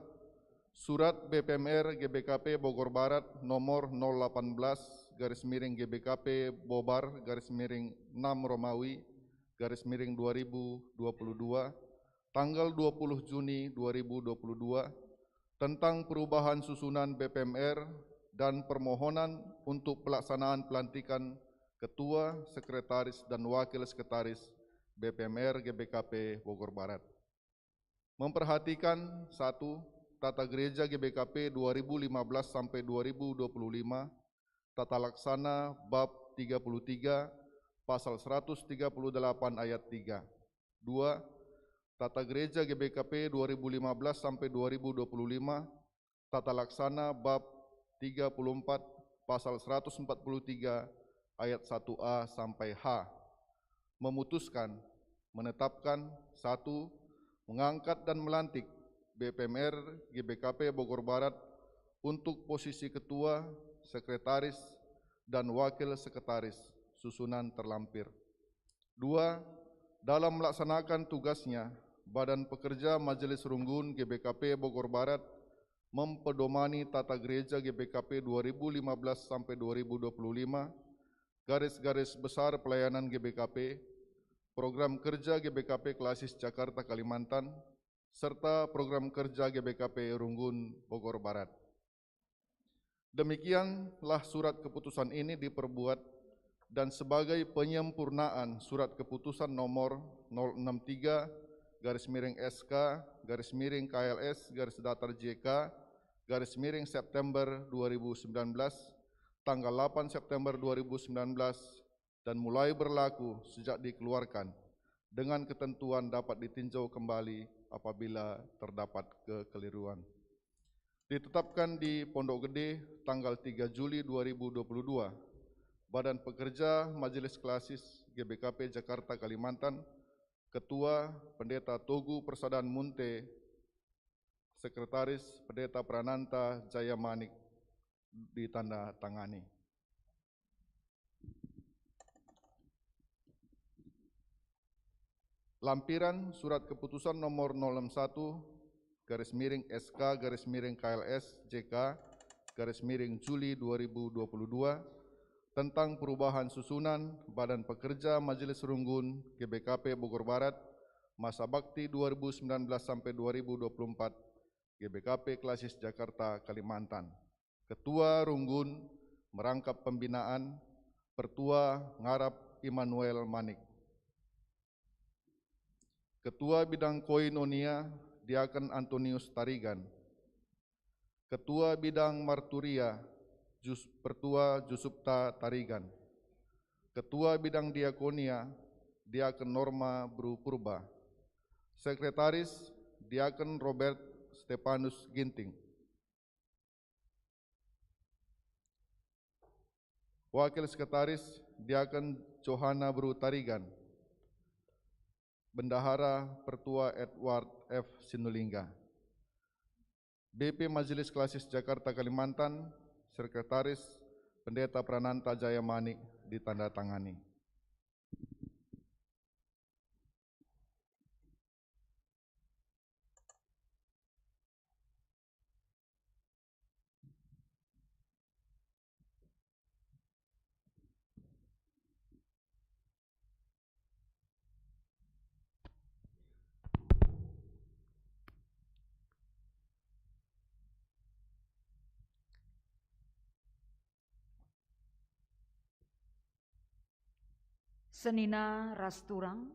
surat B P M R G B K P Bogor Barat nomor nol delapan belas garis miring G B K P Bobar garis miring enam Romawi garis miring dua ribu dua puluh dua, tanggal dua puluh Juni dua ribu dua puluh dua, tentang perubahan susunan B P M R dan permohonan untuk pelaksanaan pelantikan Ketua, Sekretaris, dan Wakil Sekretaris B P M R G B K P Bogor Barat. Memperhatikan, satu, Tata Gereja G B K P dua ribu lima belas sampai dua ribu dua puluh lima, Tata Laksana bab tiga puluh tiga, pasal seratus tiga puluh delapan ayat tiga. Dua, Tata Gereja G B K P dua ribu lima belas sampai dua ribu dua puluh lima, Tata Laksana bab tiga puluh empat, pasal seratus empat puluh tiga ayat satu A sampai H. Memutuskan, menetapkan, satu, mengangkat dan melantik B P M R G B K P Bogor Barat untuk posisi ketua, sekretaris, dan wakil sekretaris susunan terlampir. Dua, dalam melaksanakan tugasnya, Badan Pekerja Majelis Runggun G B K P Bogor Barat mempedomani Tata Gereja G B K P dua ribu lima belas sampai dua ribu dua puluh lima, garis-garis besar pelayanan G B K P, program kerja G B K P Klasis Jakarta Kalimantan, serta program kerja G B K P Runggun Bogor Barat. Demikianlah surat keputusan ini diperbuat dan sebagai penyempurnaan Surat Keputusan Nomor nol enam tiga garis miring S K garis miring K L S garis datar J K garis miring September dua ribu sembilan belas, tanggal delapan September dua ribu sembilan belas, dan mulai berlaku sejak dikeluarkan, dengan ketentuan dapat ditinjau kembali apabila terdapat kekeliruan. Ditetapkan di Pondok Gede tanggal tiga Juli dua ribu dua puluh dua, Badan Pekerja Majelis Klasis G B K P Jakarta Kalimantan, Ketua Pendeta Togu Persadan Munte, Sekretaris Pendeta Prananta Jaya Manik, ditandatangani. Lampiran Surat Keputusan Nomor nol enam satu garis miring S K garis miring K L S J K garis miring Juli dua ribu dua puluh dua tentang perubahan susunan Badan Pekerja Majelis Runggun G B K P Bogor Barat masa bakti dua ribu sembilan belas sampai dua ribu dua puluh empat, G B K P Klasis Jakarta, Kalimantan. Ketua Runggun merangkap pembinaan, Pertua ngarap Immanuel Manik. Ketua Bidang Koinonia, Diaken Antonius Tarigan. Ketua Bidang Marturia, Jus-, Pertua Jusupta Tarigan. Ketua Bidang Diakonia, Diaken Norma Bru Purba. Sekretaris, Diaken Robert Stepanus Ginting. Wakil Sekretaris, Diaken Johana Bru Tarigan. Bendahara, Pertua Edward F Sinulingga. B P Majelis Klasis Jakarta Kalimantan, Sekretaris, Pendeta Prananta Jaya Manik, ditandatangani. Senina ras turang,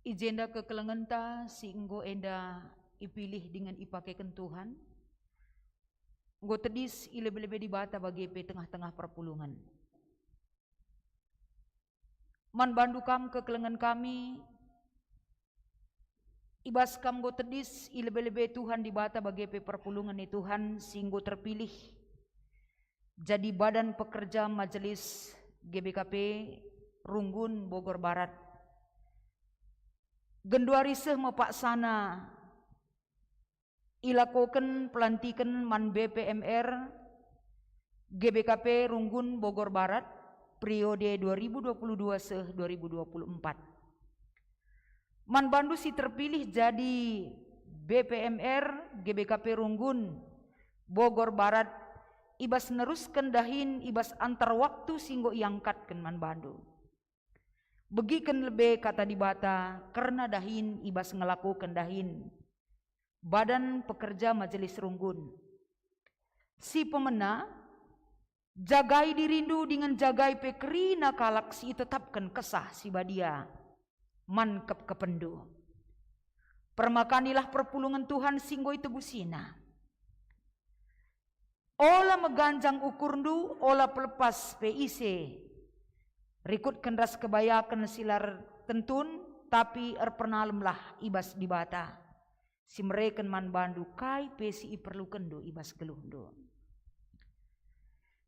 i jenda kekelengenta si enggo enda ipilih dingen ipakeken Tuhan, enggo tedis i lebe-lebe Dibata bage pe tengah-tengah perpulungen. Man bandu kam kekelengen kami, i bas kam enggo tedis i lebe-lebe Tuhan Dibata bage pe perpulungen ni Tuhan si enggo terpilih jadi Badan Pekerja Majelis G B K P Runggun Bogor Barat. Genduari seh me paksana ilakoken pelantiken man B P M R G B K P Runggun Bogor Barat periode dua ribu dua puluh dua seh dua ribu dua puluh empat. Man bandu si terpilih jadi B P M R G B K P Runggun Bogor Barat, i bas nerusken dahin i bas antar waktu si enggo iangkatken man bandu. Begiken lebe Kata Dibata kerna dahin i bas ngelakoken dahin Badan Pekerja Majelis Runggun. Si pemena, jagai dirindu dingen jagai pe kerina kalak si itetapken Kesah Si Badia man kepkepenndu. Permakanilah perpulungen Tuhan si enggo itegusina. Ola meganjang ukurndu, ola pelepas pe ise. Rikutken ras kebayaken si la ertentun, tapi erpenalemlah i bas Dibata, si mereken man bandu kai pe si iperlukenndu i bas geluhndu.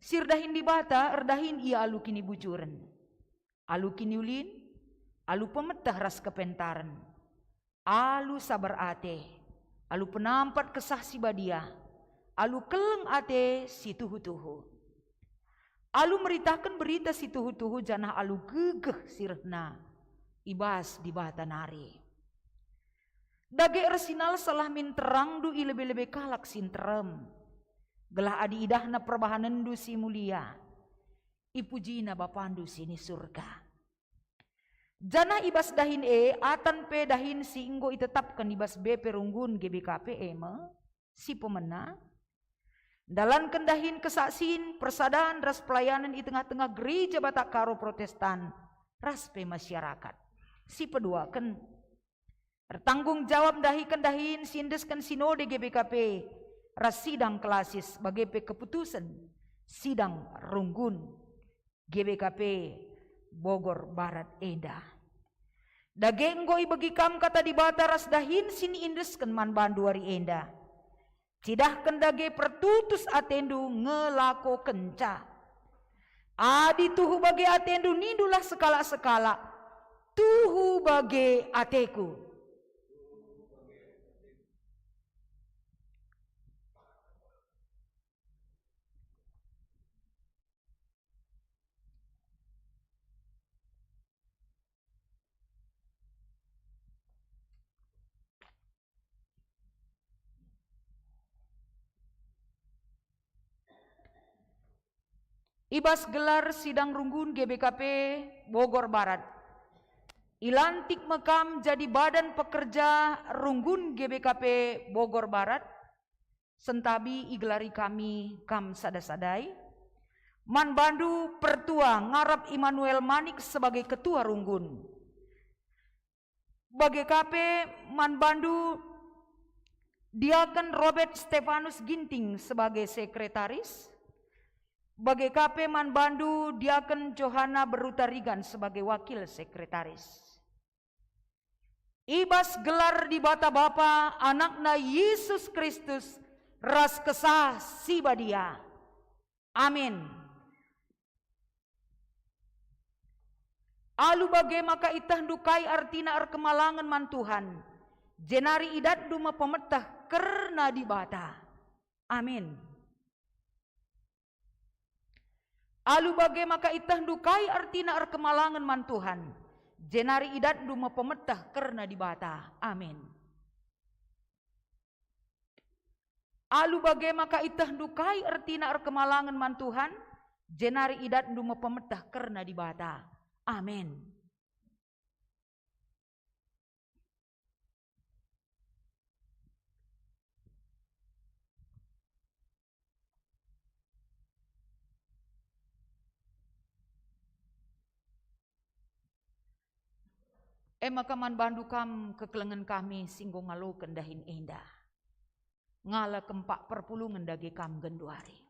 Si erdahin Dibata, erdahin ia alu kinibujuren, alu kiniulin, alu pemeteh ras kepentaren, alu sabar ate, alu penampat Kesah Si Badia, alu keleng ate si tuhu-tuhu, alu meritaken berita si tuhu-tuhu, janah alu gegeh si rehna i bas Dibata nari. Dage ersinalsalah min terangndu i lebe-lebe kalak si nterem, gelah adi idahna perbahanenndu si mulia, ipujina Bapandu si ni Surga. Janah i bas dahin e, atan pe dahin si enggo itetapken i bas B P Runggun G B K P e me, si pemena, Ndalanken dahin kesaksin, persadan ras pelayanen i tengah-tengah gereja Batak Karo Protestan ras pe masyarakat. Si peduaken, ertanggung jawab ndahiken dahin si endesken Sinode G B K P ras sidang klasis bage pe keputusen sidang runggun G B K P Bogor Barat enda. Dage enggo ibegi kam Kata Dibata ras dahin si niendesken man bandu wari enda. Cidahken dage pertutus atendu ngelakokenca. Adi tuhu bage atendu, nindulah sekalak-sekalak, "Tuhu bage ateku." I bas gelar sidang runggun G B K P Bogor Barat, ilantik me kam jadi badan pekerja runggun G B K P Bogor Barat, sentabi igelari kami kam sada-sadai. Man bandu pertua ngarap Immanuel Manik sebagai ketua runggun. Bage ka pe man bandu Diaken Robert Stefanus Ginting sebagai sekretaris, bage ka pe man bandu Diaken Johana Beru Tarigan sebagai wakil sekretaris. I bas gelar Dibata Bapa, AnakNa Yesus Kristus, ras Kesah Si Badia. Amin. Alu bage maka itehndu kai ertina erkemalangen man Tuhan, jenari idatndu me pemeteh kerna Dibata. Amin. Alu bage maka itehndu kai ertina erkemalangen man Tuhan, jenari idatndu me pemeteh kerna Dibata. Amin. Alu bage maka itehndu kai ertina erkemalangen man Tuhan, jenari idatndu me pemeteh kerna Dibata. Amin. E maka man bandu kam kekelengen kami si enggo ngaloken dahin enda. Ngala kempak perpulungen dage kam genduari.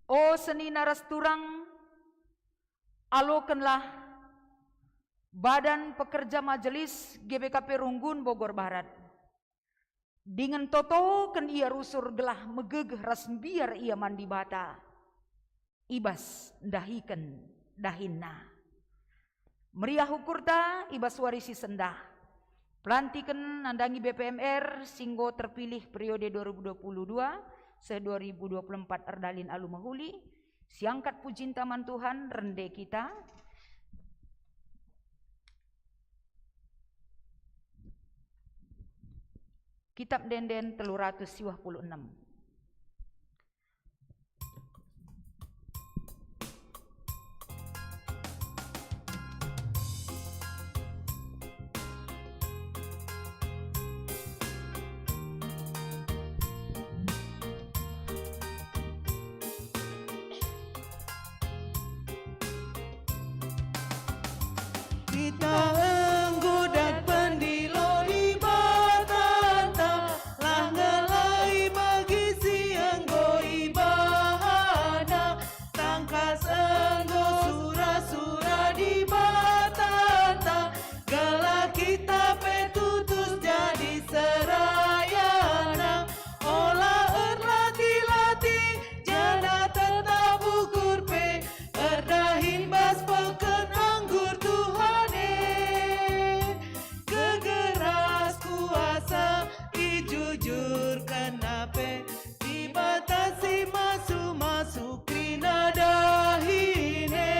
O senina ras turang, alokenlah Badan Pekerja Majelis G B K P Runggun Bogor Barat. Dingen totoken ia rusur gelah megegeh ras mbiar ia man Dibata i bas ndahiken dahinna. Meriah ukurta i bas wari si sendah. Pelantiken nandangi B P M R si enggo terpilih periode dua ribu dua puluh dua seh dua ribu dua puluh empat erdalin alu mehuli, siangkat pujinta man Tuhan, rende kita. Kitab Ende-enden telu ratus siwah puluh enem. Kita enggo dat pendilo Dibatanta, lah ngelai bagi si enggo ibahana. Tangkas enggo sura-sura Dibatanta, gelah kita pe tutus jadi serayana. Ola erlatih-latih, janah tetap ukur pe, erdahin bas peken anggur Tuhan e. Gegeras kuasa ijujurkenna pe, Dibata si masu-masu kerina dahin e.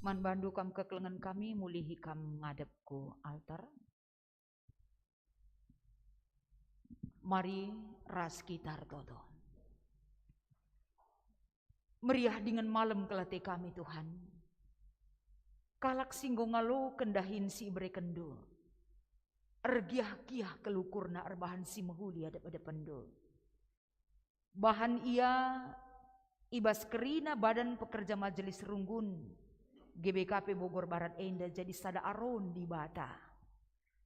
Man bandu kam kekelengen kami, mulihi kam ngadep ku altar. Mari ras kita ertoto. Meriah dingen malem kal ate kami, Tuhan. kalak si enggo ngaloken dahin si iberekenndu. Ergiah-giah kal ukurna erbahan si mehuli adep-adepenndu. Bahan ia i bas kerina Badan Pekerja Majelis Runggun G B K P Bogor Barat enda jadi sada aron Dibata,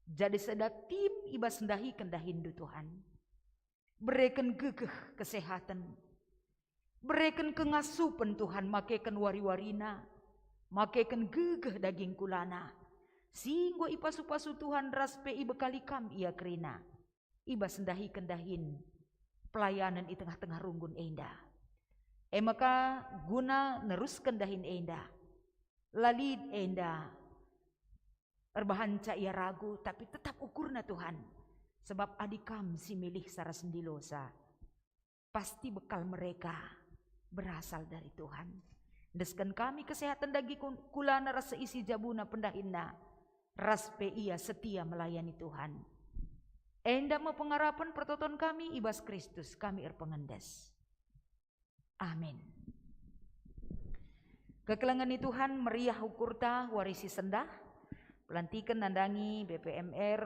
jadi sada tim i bas ndahiken dahinNdu, Tuhan. Bereken gegeh kesehaten, bereken kengasupen, Tuhan, makeken wari-warina, makeken gegeh daging kulana, si enggo ipasu-pasu Tuhan ras pe ibekali Kam ia kerina. I bas ndahiken dahin pelayanen i tengah-tengah runggun enda. E maka guna nerusken dahin enda, la lit enda erbahanca ia ragu, tapi tetap ukurna, Tuhan, sebab adi Kam si milihsa ras ndilosa, pasti bekal mereka berasal dari Tuhan. Endesken kami kesehaten daging ku-, kulana ras seisi jabuna pendahinna, ras pe ia setia melayani Tuhan. Enda me pengarapen pertoton kami i bas Kristus, kami erpengendes. Amin. Kekelengen ni Tuhan, meriah ukurta wari si sendah, pelantiken nandangi B P M R,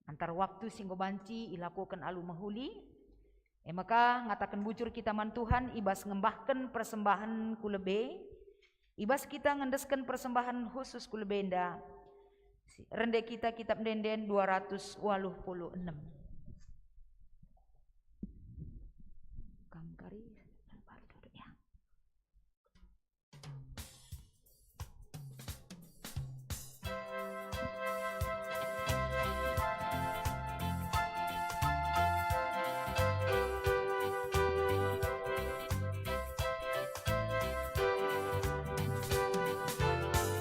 antar waktu si enggo banci ilakoken alu mehuli. E maka, ngataken bujur kita man Tuhan i bas ngembahken persembahen ku lebe, i bas kita ngendesken persembahen khusus ku lebe enda, si-, rende kita Kitab Ende-enden dua ratus waluh puluh enem. Kam kari, ya.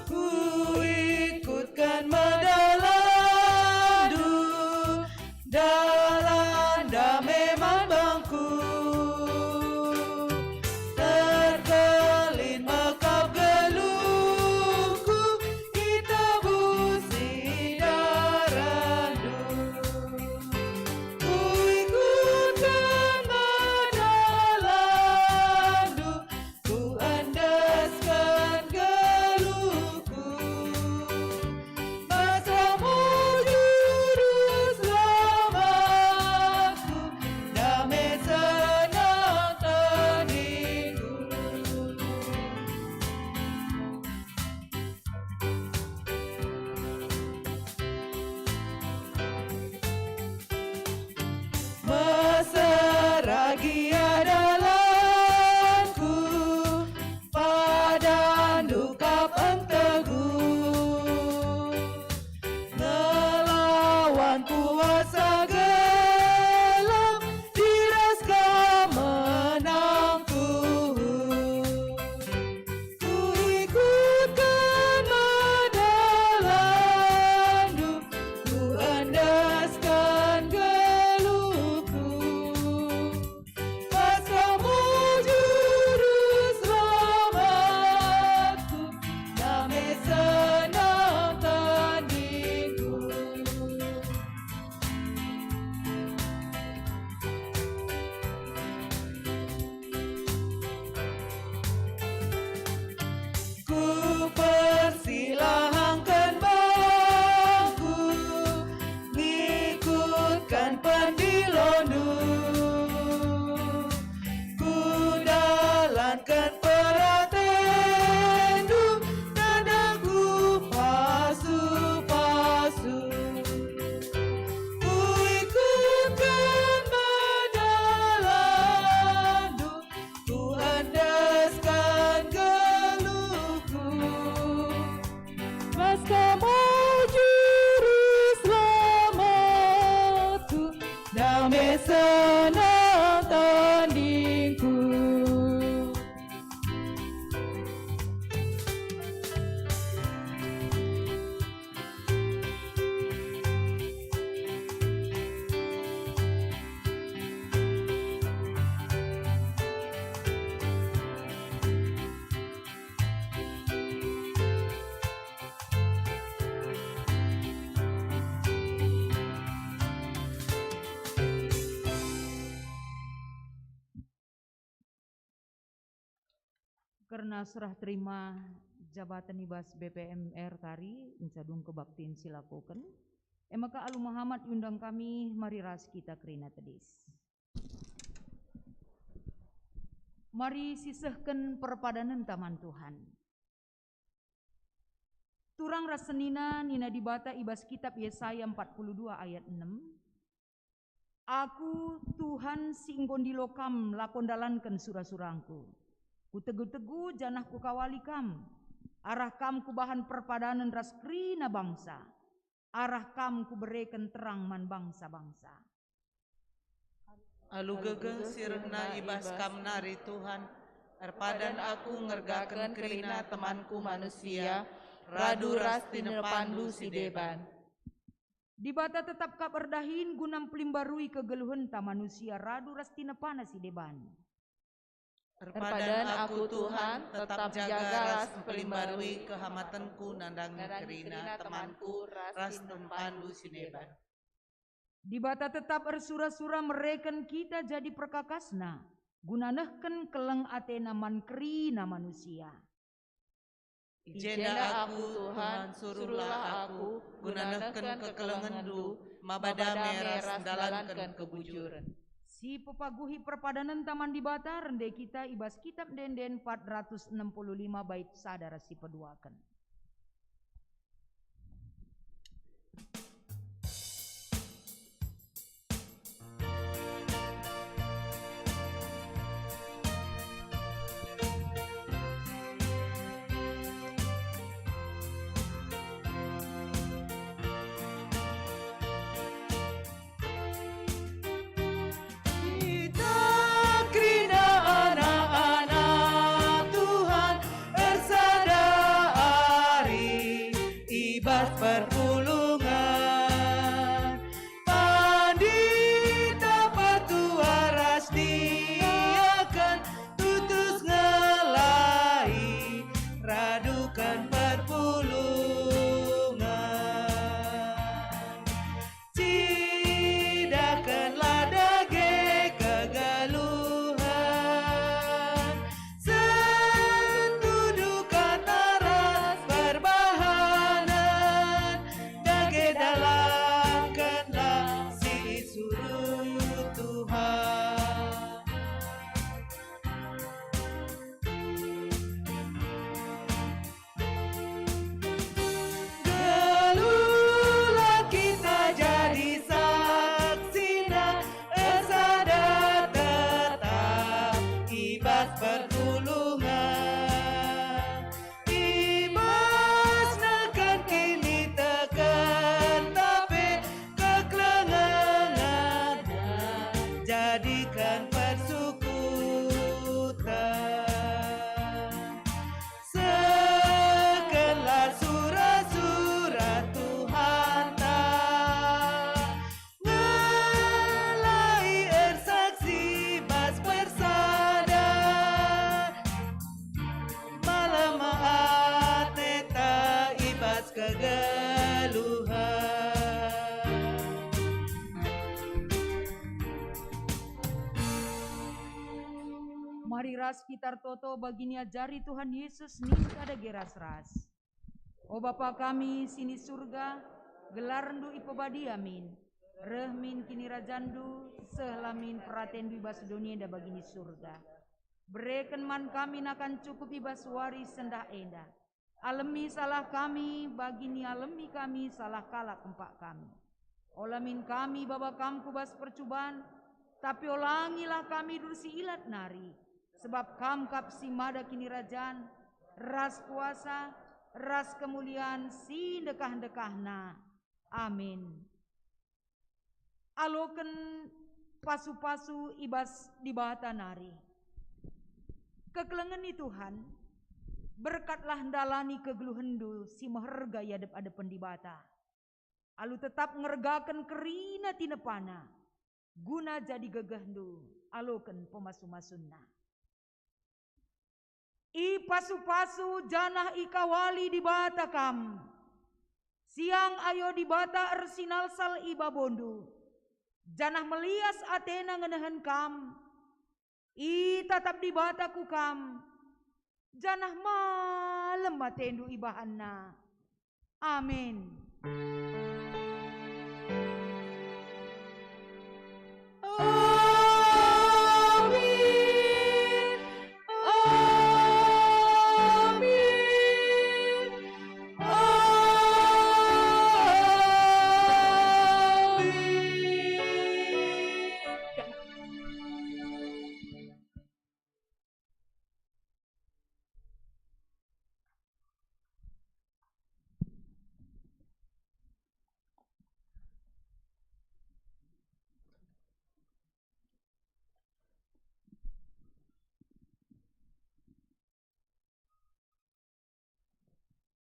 Kuikutken me dalanNdu, dalan dame man bangku. Terkelin me kap geluhku, itebusi darahNdu. Kuikutken me dalanNdu, kuendesken geluhku. Bas Kam juru selamatku, dame senang tandingku. Mesera gia dalanku, padanNdu kap entegu. Ngelawan kuasa gelap, di bas Kam menangku. Kuikutken me dalanNdu, kuendesken geluhku. Bas Kam juru selamatku, dame senang tandingku. Kupersilahangken bangku ngikutken pendiloNdu. Kudalanken peratenNdu, tandahku pasu-pasu. Kuikutken me dalanNdu, kuendesken geluhku. Bas Kam juru selamatku, dame senang tandingku. Kerna serah terima Jabaten i bas B P M R kari, nca dung kebaktin si lakoken. E maka alu mehamat iundang kami, mari ras kita kerina tedis. Mari sisehken perpadanenta man Tuhan. Turang ras senina nina Dibata i bas kitab Yesaya empat puluh dua ayat enem, "Aku, Tuhan, si enggo ndilo kam lako ndalanken sura-surangKu. Kutegu-tegu janah Kukawali kam. Arah kam Kubahan perpadanen ras kerina bangsa. Arah kam Kubereken terang man bangsa-bangsa." Alu gegeh si rehna i bas Kam nari, Tuhan, erpadan aku ngergaken kerina temanku manusia, radu ras tinepanNdu si deban. Dibata tetap kap erdahin guna mpelimbarui kegeluhenta manusia radu ras tinepana si deban. Erpadan aku, Tuhan, tetap jaga ras mpelimbarui kehamatenku nandangi kerina temanku ras tinepanNdu si deban. Dibata tetap ersura-sura mereken kita jadi perkakasNa, guna nehken keleng ateNa man kerina manusia. I jenda aku, Tuhan, suruhlah aku guna nehken kekelengenNdu, maba dame ras ndalanken kebujuren. Si pepaguhi perpadanenta man Dibata, rende kita i bas Kitab Ende-enden empat ratus enam puluh lima bait sada ras si peduaken. Kita kerina anak-anak Tuhan ersada ari i bas perpulungen. Pandita, petua ras diaken tutus ngelai raduken perpulungen. Cidahkenlah dage kegeluhen, setudu kata ras perbahanen, dage dalankenlah si isuruh Tuhan. Geluhlah kita jadi saksiNa, ersada tetap i bas perpulungen. I bas nehken kiniteken, tapi kekelengenNa jadiken persukuten. Sehkenlah sura-sura Tuhanta, ngelai ersaksi bas persadan, malem ateta i bas kegeluhen. Mari ras kita ertoto bagi niajari Tuhan Yesus ninta dage ras-ras. O Bapa kami si ni Surga, gelarNdu ipebadia min. Reh min kinirajanNdu, sehlah min peratenNdu i bas doni enda bagi ni Surga. Bereken man kami nakan cukup i bas wari sendah enda. Alemi salah kami, bagi nialemi kami salah kalak kempak kami. Ola min kami baba Kam ku bas percuban, tapi olangilah kami duri si ilat nari, sebab Kam kap si mada kinirajan, ras kuasa, ras kemulian si ndekah-ndekahna. Amin. Aloken pasu-pasu i bas Dibata nari. Kekelengen ni Tuhan, berkatlah ndalani kegeluhenndu si meherga i adep-adepen Dibata, alu tetap ngergaken kerina tinepaNa, guna jadi gegehndu aloken pemasu-masunNa. Ipasu-pasu janah ikawali Dibata kam. Siang ayo Dibata ersinalsal i babondu, janah melias ateNa ngenehen kam. Itatap Dibata ku kam, janah mari Lem atendu ibahanna. Amin.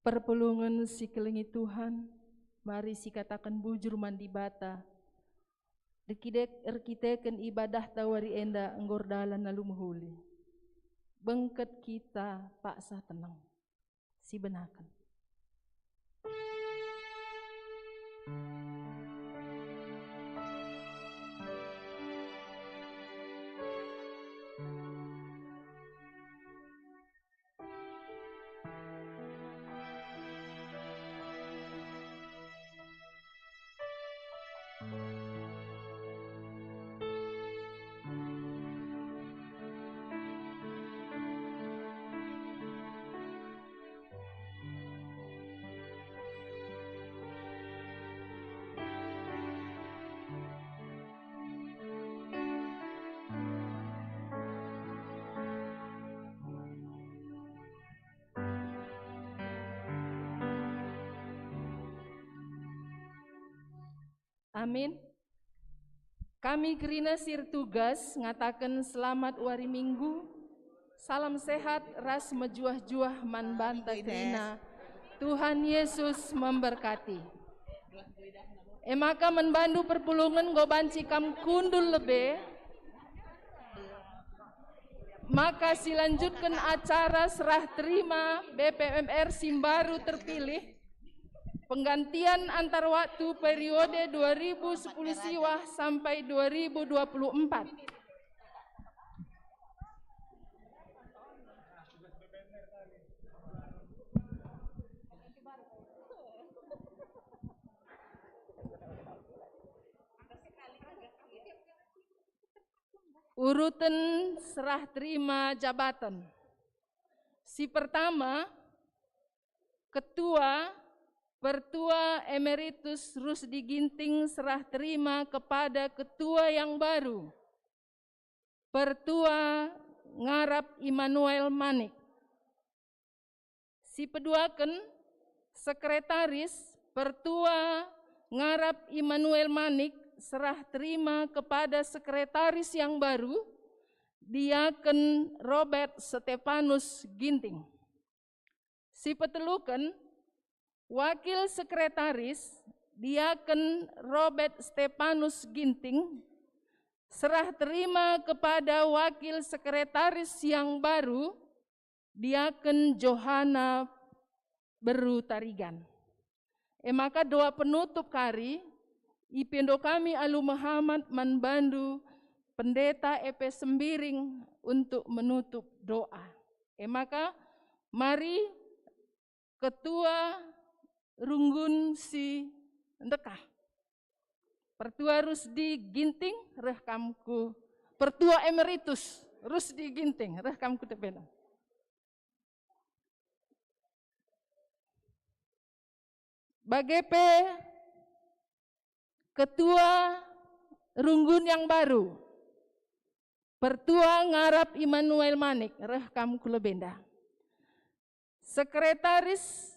Perpulungen si kelengi Tuhan, mari sikataken bujur man Dibata. Erkidek-, erkiteken ibadahta wari enda enggo erdalan alu mehuli. Bengket kita paksa teneng. Sibenaken. Amin. Kami kerina si ertugas ngataken selamat wari Minggu, salam sehat ras mejuah-juah man banta kerina. Tuhan Yesus memberkati. E maka man bandu perpulungen enggo banci kam kundul lebe, maka silanjutken acara serah terima B P M R si mbaru terpilih, penggantian antar waktu periode dua ribu sepuluh siwah sampai dua ribu dua puluh empat. Uruten serah terima jabaten. Si pertama, Ketua, Pertua Emeritus Rusdi Ginting serah terima kepada Ketua yang baru, Pertua ngarap Immanuel Manik. Si peduaken, Sekretaris, Pertua ngarap Immanuel Manik serah terima kepada Sekretaris yang baru, Diaken Robert Stepanus Ginting. Si peteluken, Wakil Sekretaris, Diaken Robert Stepanus Ginting, serah terima kepada Wakil Sekretaris yang baru, Diaken Johana Beru Tarigan. E maka doa penutup kari, ipindo kami alu mehamat man bandu Pendeta E P Sembiring untuk menutup doa. E maka mari Ketua Runggun si ndekah. Pertua Rusdi Ginting, reh kam ku, Pertua Emeritus Rusdi Ginting, reh kam ku tebena. Bage pe Ketua Runggun yang baru, Pertua ngarap Immanuel Manik, reh kam ku lebenda. Sekretaris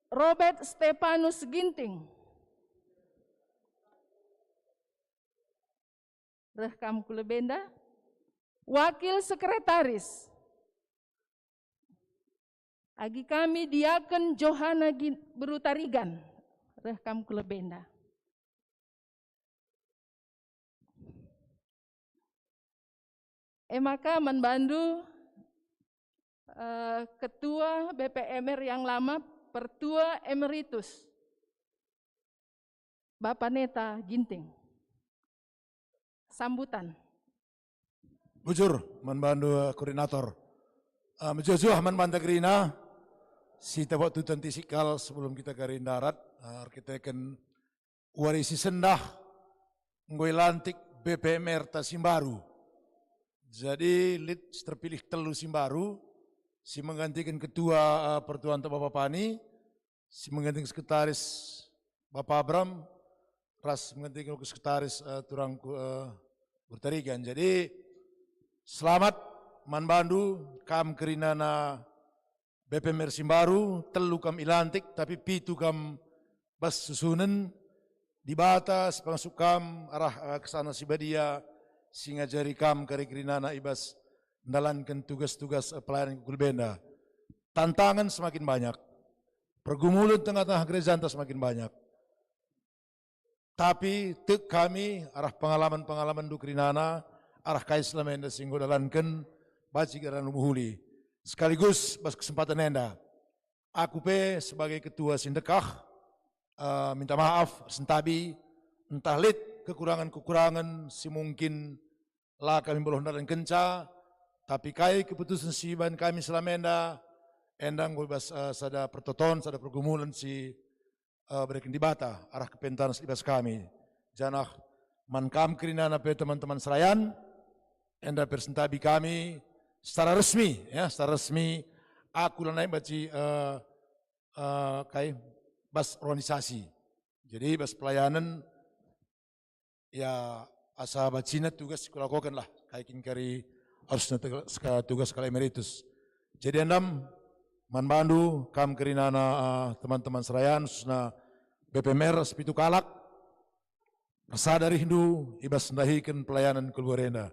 Robert Stepanus Ginting, reh kam ku lebenda. Wakil Sekretaris, agi kami Diaken Johana Gin-, Beru Tarigan, reh kam ku lebenda. E maka man bandu, eh, Ketua B P M R yang lama, Pertua Emeritus, Bapa Neta Ginting. Sambutan. Bujur, man bandu, eh, koordinator. Ah, mejuah-juah man banta kerina, si tabo tutan tisik kal sebelum kita kari ndarat, ah, erkiteken wari si sendah enggo ilantik B P M R ta si mbaru. Jadi lit si terpilih telu si mbaru, si menggantikan ketua, ah, pertuanta Bapa Pani, si menggantikan sekretaris Bapa Abram, ras menggantikan sekretaris, eh, turangku, eh, Guru Tarigan. Jadi, selamat man bandu, kam kerinana B P M R si mbaru, telu kam ilantik, tapi pitu kam bas susunen. Dibata si pengasup kam arah, eh, Kesana Si Badia, si ngajari kam kari kerinana i bas ndalanken tugas-tugas, eh, pelayanan ku gereja enda. Tantangan semakin banyak, pergumulan tengah-tengah gerejanta semakin banyak. Tapi tek kami arah pengalaman-pengalaman ndu kerinana, arah kai selama enda si enggo dalanken, banci kerinana mehuli. Sekaligus bas kesempatan enda, aku pe sebagai ketua si ndekah, eh, minta maaf, sentabi, ntah lit kekurangan-kekurangan si mungkin la kami mbaloh ndalankenca, tapi kai keputusen si ibahan kami selama enda, enda enggo bas, eh, sada pertoton, sada pergumulan si, eh, bereken Dibata arah kepentaran si bas kami. Janah man kam kerinana pe teman-teman serayan, enda persentabi kami secara resmi, ya, secara resmi aku lanai banci, eh, eh, kai, bas organisasi. Jadi bas pelayanan, ya, asa bacina tugas si kulakoken lah, kai kin kari arusna teg-, seka-, tugas kalak emeritus. Jadi endam, man bandu, kam kerinana, ah, teman-teman serayan, khususna B P M R sepitu kalak, ersada rihndu i bas ndahiken pelayanan keluarga enda.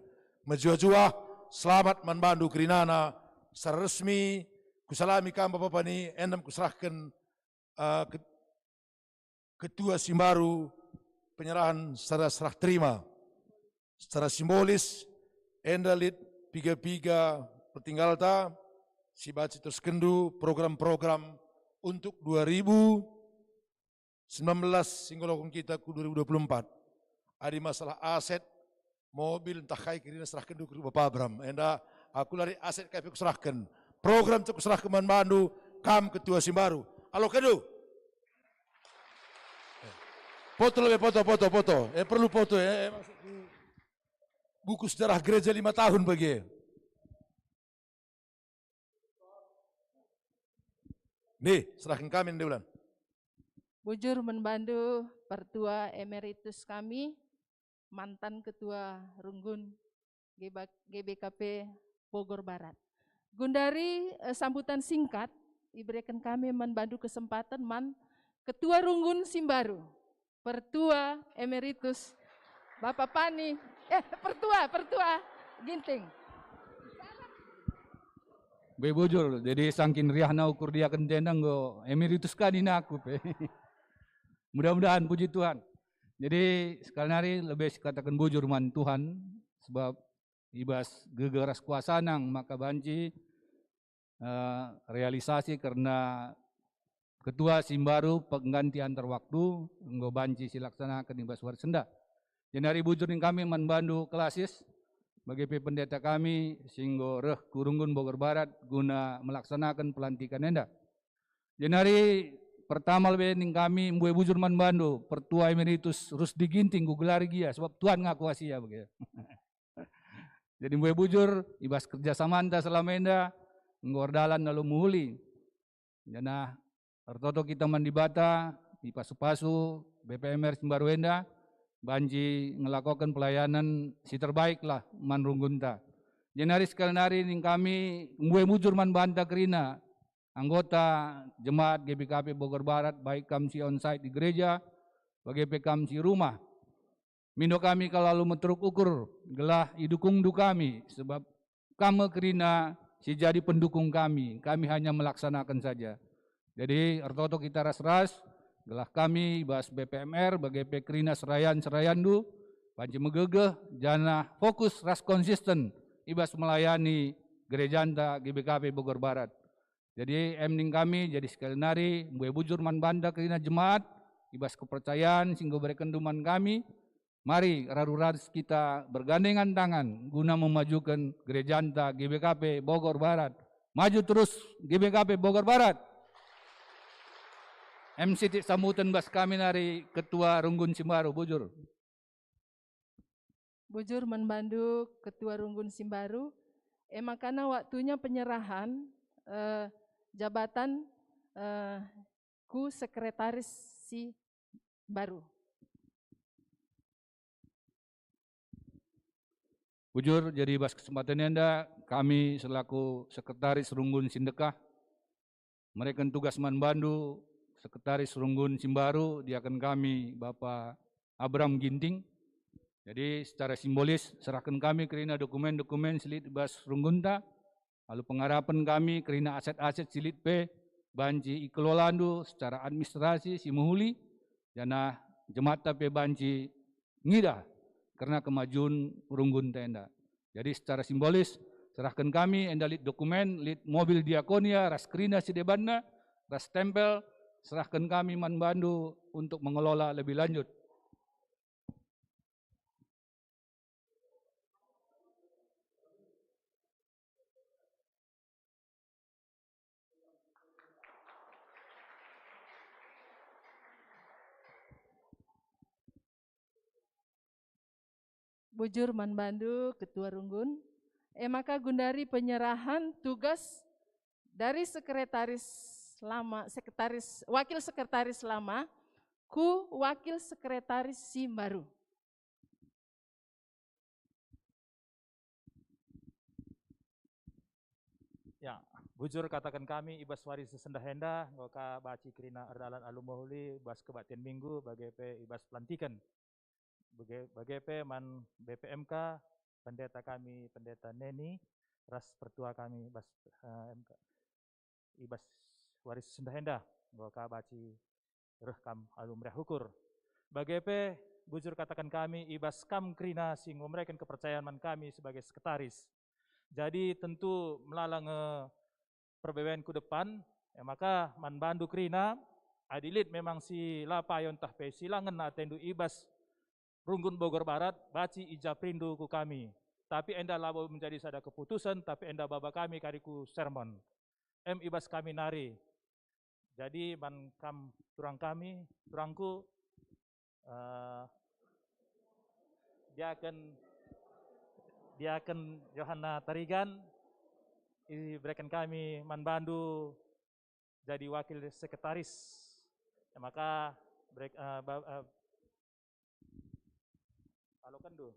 Mejuah-juah, selamat man bandu kerinana, secara resmi, kusalami kam Bapa Pani, endam kuserahken, ah, ke-, ketua si mbaru penyerahan secara serah terima. Secara simbolis, enda lit piga-piga pertinggalta si banci iteruskenndu program-program untuk dua ribu sembilan belas si enggo iloken kita ku dua ribu dua puluh empat. Adi masalah aset, mobil ntah kai kerina serahkenndu ku Bapa Abram. Enda aku lari aset kai pe kuserahken. Program tu kuserahken man bandu, kam ketua si mbaru. Alokenndu. Foto lebe, foto, foto, foto. Eh, perlu foto, eh, eh, masuk di buku sejarah gereja lima tahun bagi. Nih, serahken kami nanti ulang. Bujur man bandu, pertua emeritus kami, mantan ketua runggun G B K P Bogor Barat. Gundari, eh, sambutan singkat ibereken kami man bandu kesempatan man ketua runggun si mbaru, pertua emeritus Bapa Pani, eh, pertua, pertua Ginting. Be bujur, jadi sangkin riahna ukur diaken enda enggo emeritus ka nina aku pe. Mudah-mudahan, puji Tuhan. Jadi sekali nari lebe sikataken bujur man Tuhan, sebab i bas gegeh ras kuasaNa maka banci, eh, realisasi kerna ketua si mbaru pengganti antar waktu enggo banci silaksanaken i bas wari si enda. Jenari bujur ning kami man bandu Klasis, bage pe pendeta kami si enggo reh ku runggun Bogor Barat guna melaksanaken pelantikan enda. Jenari pertama lebe ning kami mbue bujur man bandu, Pertua Emeritus Rusdi Ginting, kugelari gia, sebab Tuhan ngaku asia bage. Jadi mbue bujur, i bas kerjasamanta selama enda, enggo erdalan alu mehuli. Janah ertoto kita man Dibata, ipasu-pasu B P M R si mbaru enda, banci ngelakoken pelayanan si terbaik lah man runggunta. Jenari sekali nari ning kami mbue bujur man banta kerina, anggota jemaat G B K P Bogor Barat, baik kam si onsite di gereja, bage pe kam si rumah. Mindo kami kal alu meteruk ukur, gelah idukungndu kami, sebab kam me kerina si jadi pendukung kami, kami hanya melaksanaken saja. Jadi ertoto kita ras-ras, gelah kami i bas B P M R, bage pe kerina serayan-serayanndu, banci megegeh, janah fokus ras konsisten i bas melayani gerejanta G B K P Bogor Barat. Jadi em ning kami, jadi sekali nari, mbue bujur man banta kerina jemaat, i bas kepercayan si enggo berekenndu man kami, mari raru ras kita bergandengan tangan guna memajuken gerejanta G B K P Bogor Barat. Maju terus G B K P Bogor Barat. Em sitik sambutan bas kami nari Ketua Runggun Simbaru, bujur. Bujur man bandu Ketua Runggun Simbaru, e makana waktunya penyerahan, eh, jabatan, eh, ku sekretaris si baru. Bujur, jadi bas kesempatan enda kami selaku sekretaris Runggun Sindekah mereken tugas man bandu, sekretaris Runggun Simbaru, diaken kami Bapa Abram Ginting. Jadi secara simbolis serahken kami kerina dokumen-dokumen si lit bas runggunta, alu pengarapen kami kerina aset-aset si lit pe banci ikelolandu secara administrasi si mehuli, janah jemaat pe banci ngidah kerna kemajun runggunta enda. Jadi secara simbolis, serahken kami enda lit dokumen, lit mobil diakonia ras kerina si debanna, ras stempel, serahken kami man bandu untuk mengelola lebih lanjut. Bujur man bandu, Ketua Runggun. E maka gundari penyerahan tugas dari sekretaris lama, sekretaris, wakil sekretaris lama ku wakil sekretaris si baru. Ya, bujur kataken kami, i bas wari si sendah enda, enggo ka banci kerina erdalan alu mehuli bas kebaktin Minggu, bage pe i bas pelantiken. Bage, bage pe man B P M K, pendeta kami, Pendeta Neni, ras pertua kami bas, eh, M K. I bas wari si sendah enda, enggo ka banci reh kam alu meriah ukur. Bage pe, bujur kataken kami, i bas kam kerina si enggo mereken kepercayan man kami sebagai sekretaris. Jadi, tentu melala nge perbeben ku depan, e maka man bandu kerina, adi lit memang si la payo ntah pe si la ngena atendu i bas Runggun Bogor Barat, banci ijaprindu ku kami. Tapi enda labo menjadi sada keputusen, tapi enda baba kami kari ku sermon. Em i bas kami nari. Jadi man kam turang kami, turangku, eh, diaken, diaken Yohana Tarigan, ibereken kami man bandu jadi wakil sekretaris. E maka, berek-, eh, ba-, eh, alokenndu.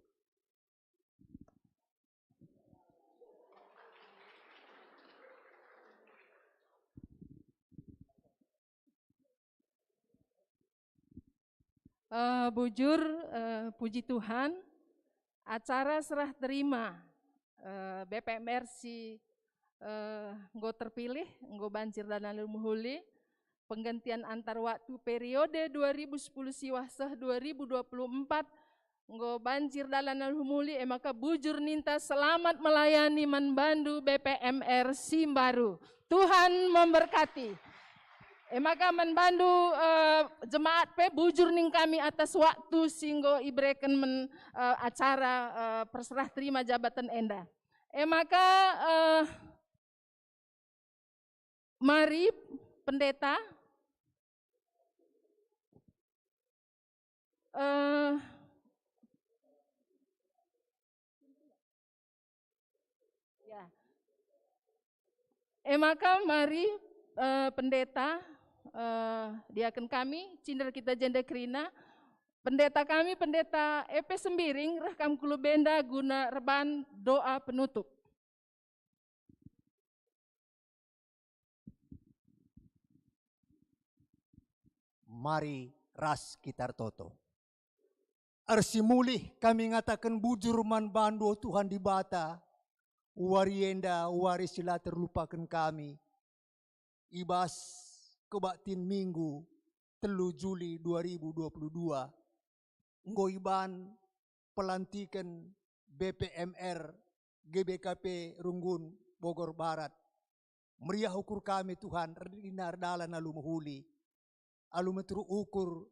Eh, bujur, eh, puji Tuhan, acara serah terima, eh, B P M R si, eh, enggo terpilih, enggo banci erdalan alu mehuli, penggantian antar waktu periode dua ribu sepuluh siwah seh dua ribu dua puluh empat, enggo banci erdalan alu mehuli, e maka bujur ninta selamat melayani man bandu B P M R si baru. Tuhan memberkati. E maka man bandu, eh, jemaat pe bujur ning kami atas waktu si enggo ibereken man, eh, acara, eh, perserah terima jabatan enda. E maka, eh, mari pendeta, eh, ya. E maka mari, eh, pendeta, eh, diaken kami, cinder kita jenda kerina. Pendeta kami, Pendeta E P Sembiring, reh kam ku lebe enda guna erban doa penutup. Mari ras kita ertoto. Ersimulih kami ngataken bujur man bandu, o Tuhan Dibata, wari enda wari si la terlupaken kami. I bas kebaktin Minggu telu Juli dua ribu dua puluh dua, enggo iban pelantiken B P M R G B K P Runggun Bogor Barat. Meriah ukur kami, Tuhan, erdina erdalan alu mehuli, alu meteruk ukur.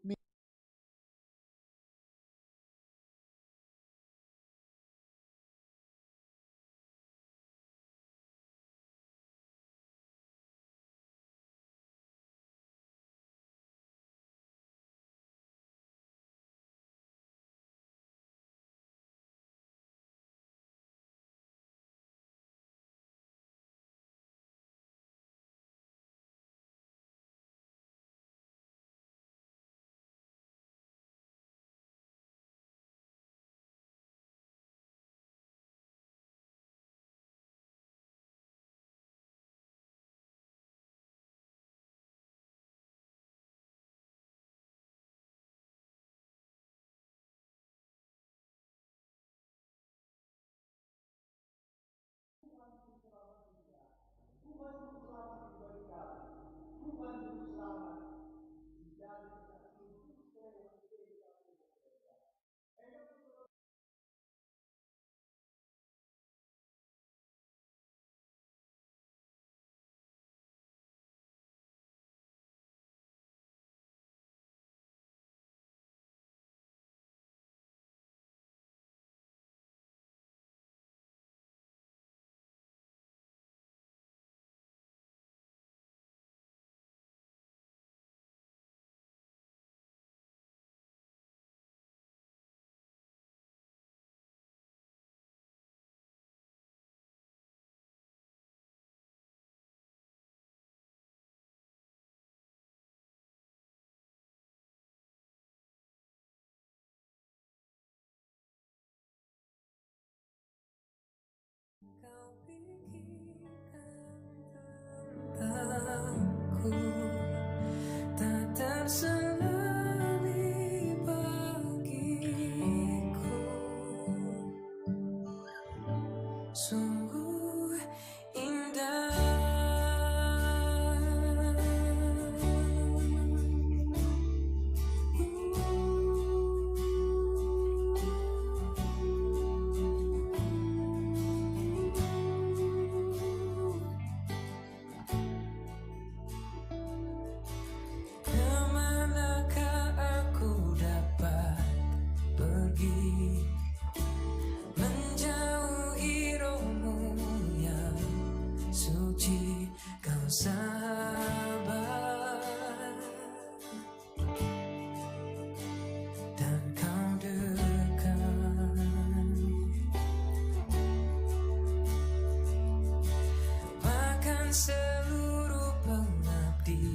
seluruh pengabdianku,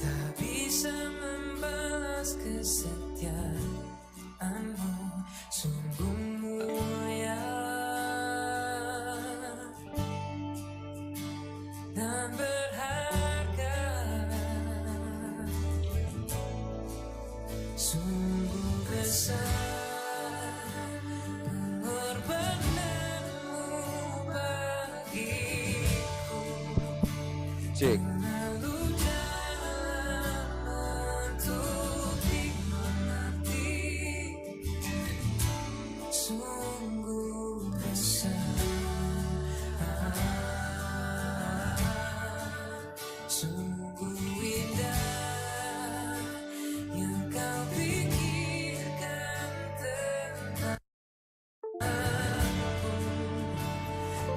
tak bisa membalas kesetiaanmu sungguh mulia dan berharga. Sungguh besar pengorbananmu bagiku. Cek. Lalu dalam untuk dihormati. Sungguh besar, sungguh indah yang kau pikirkan tentangku.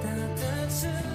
Tak terse-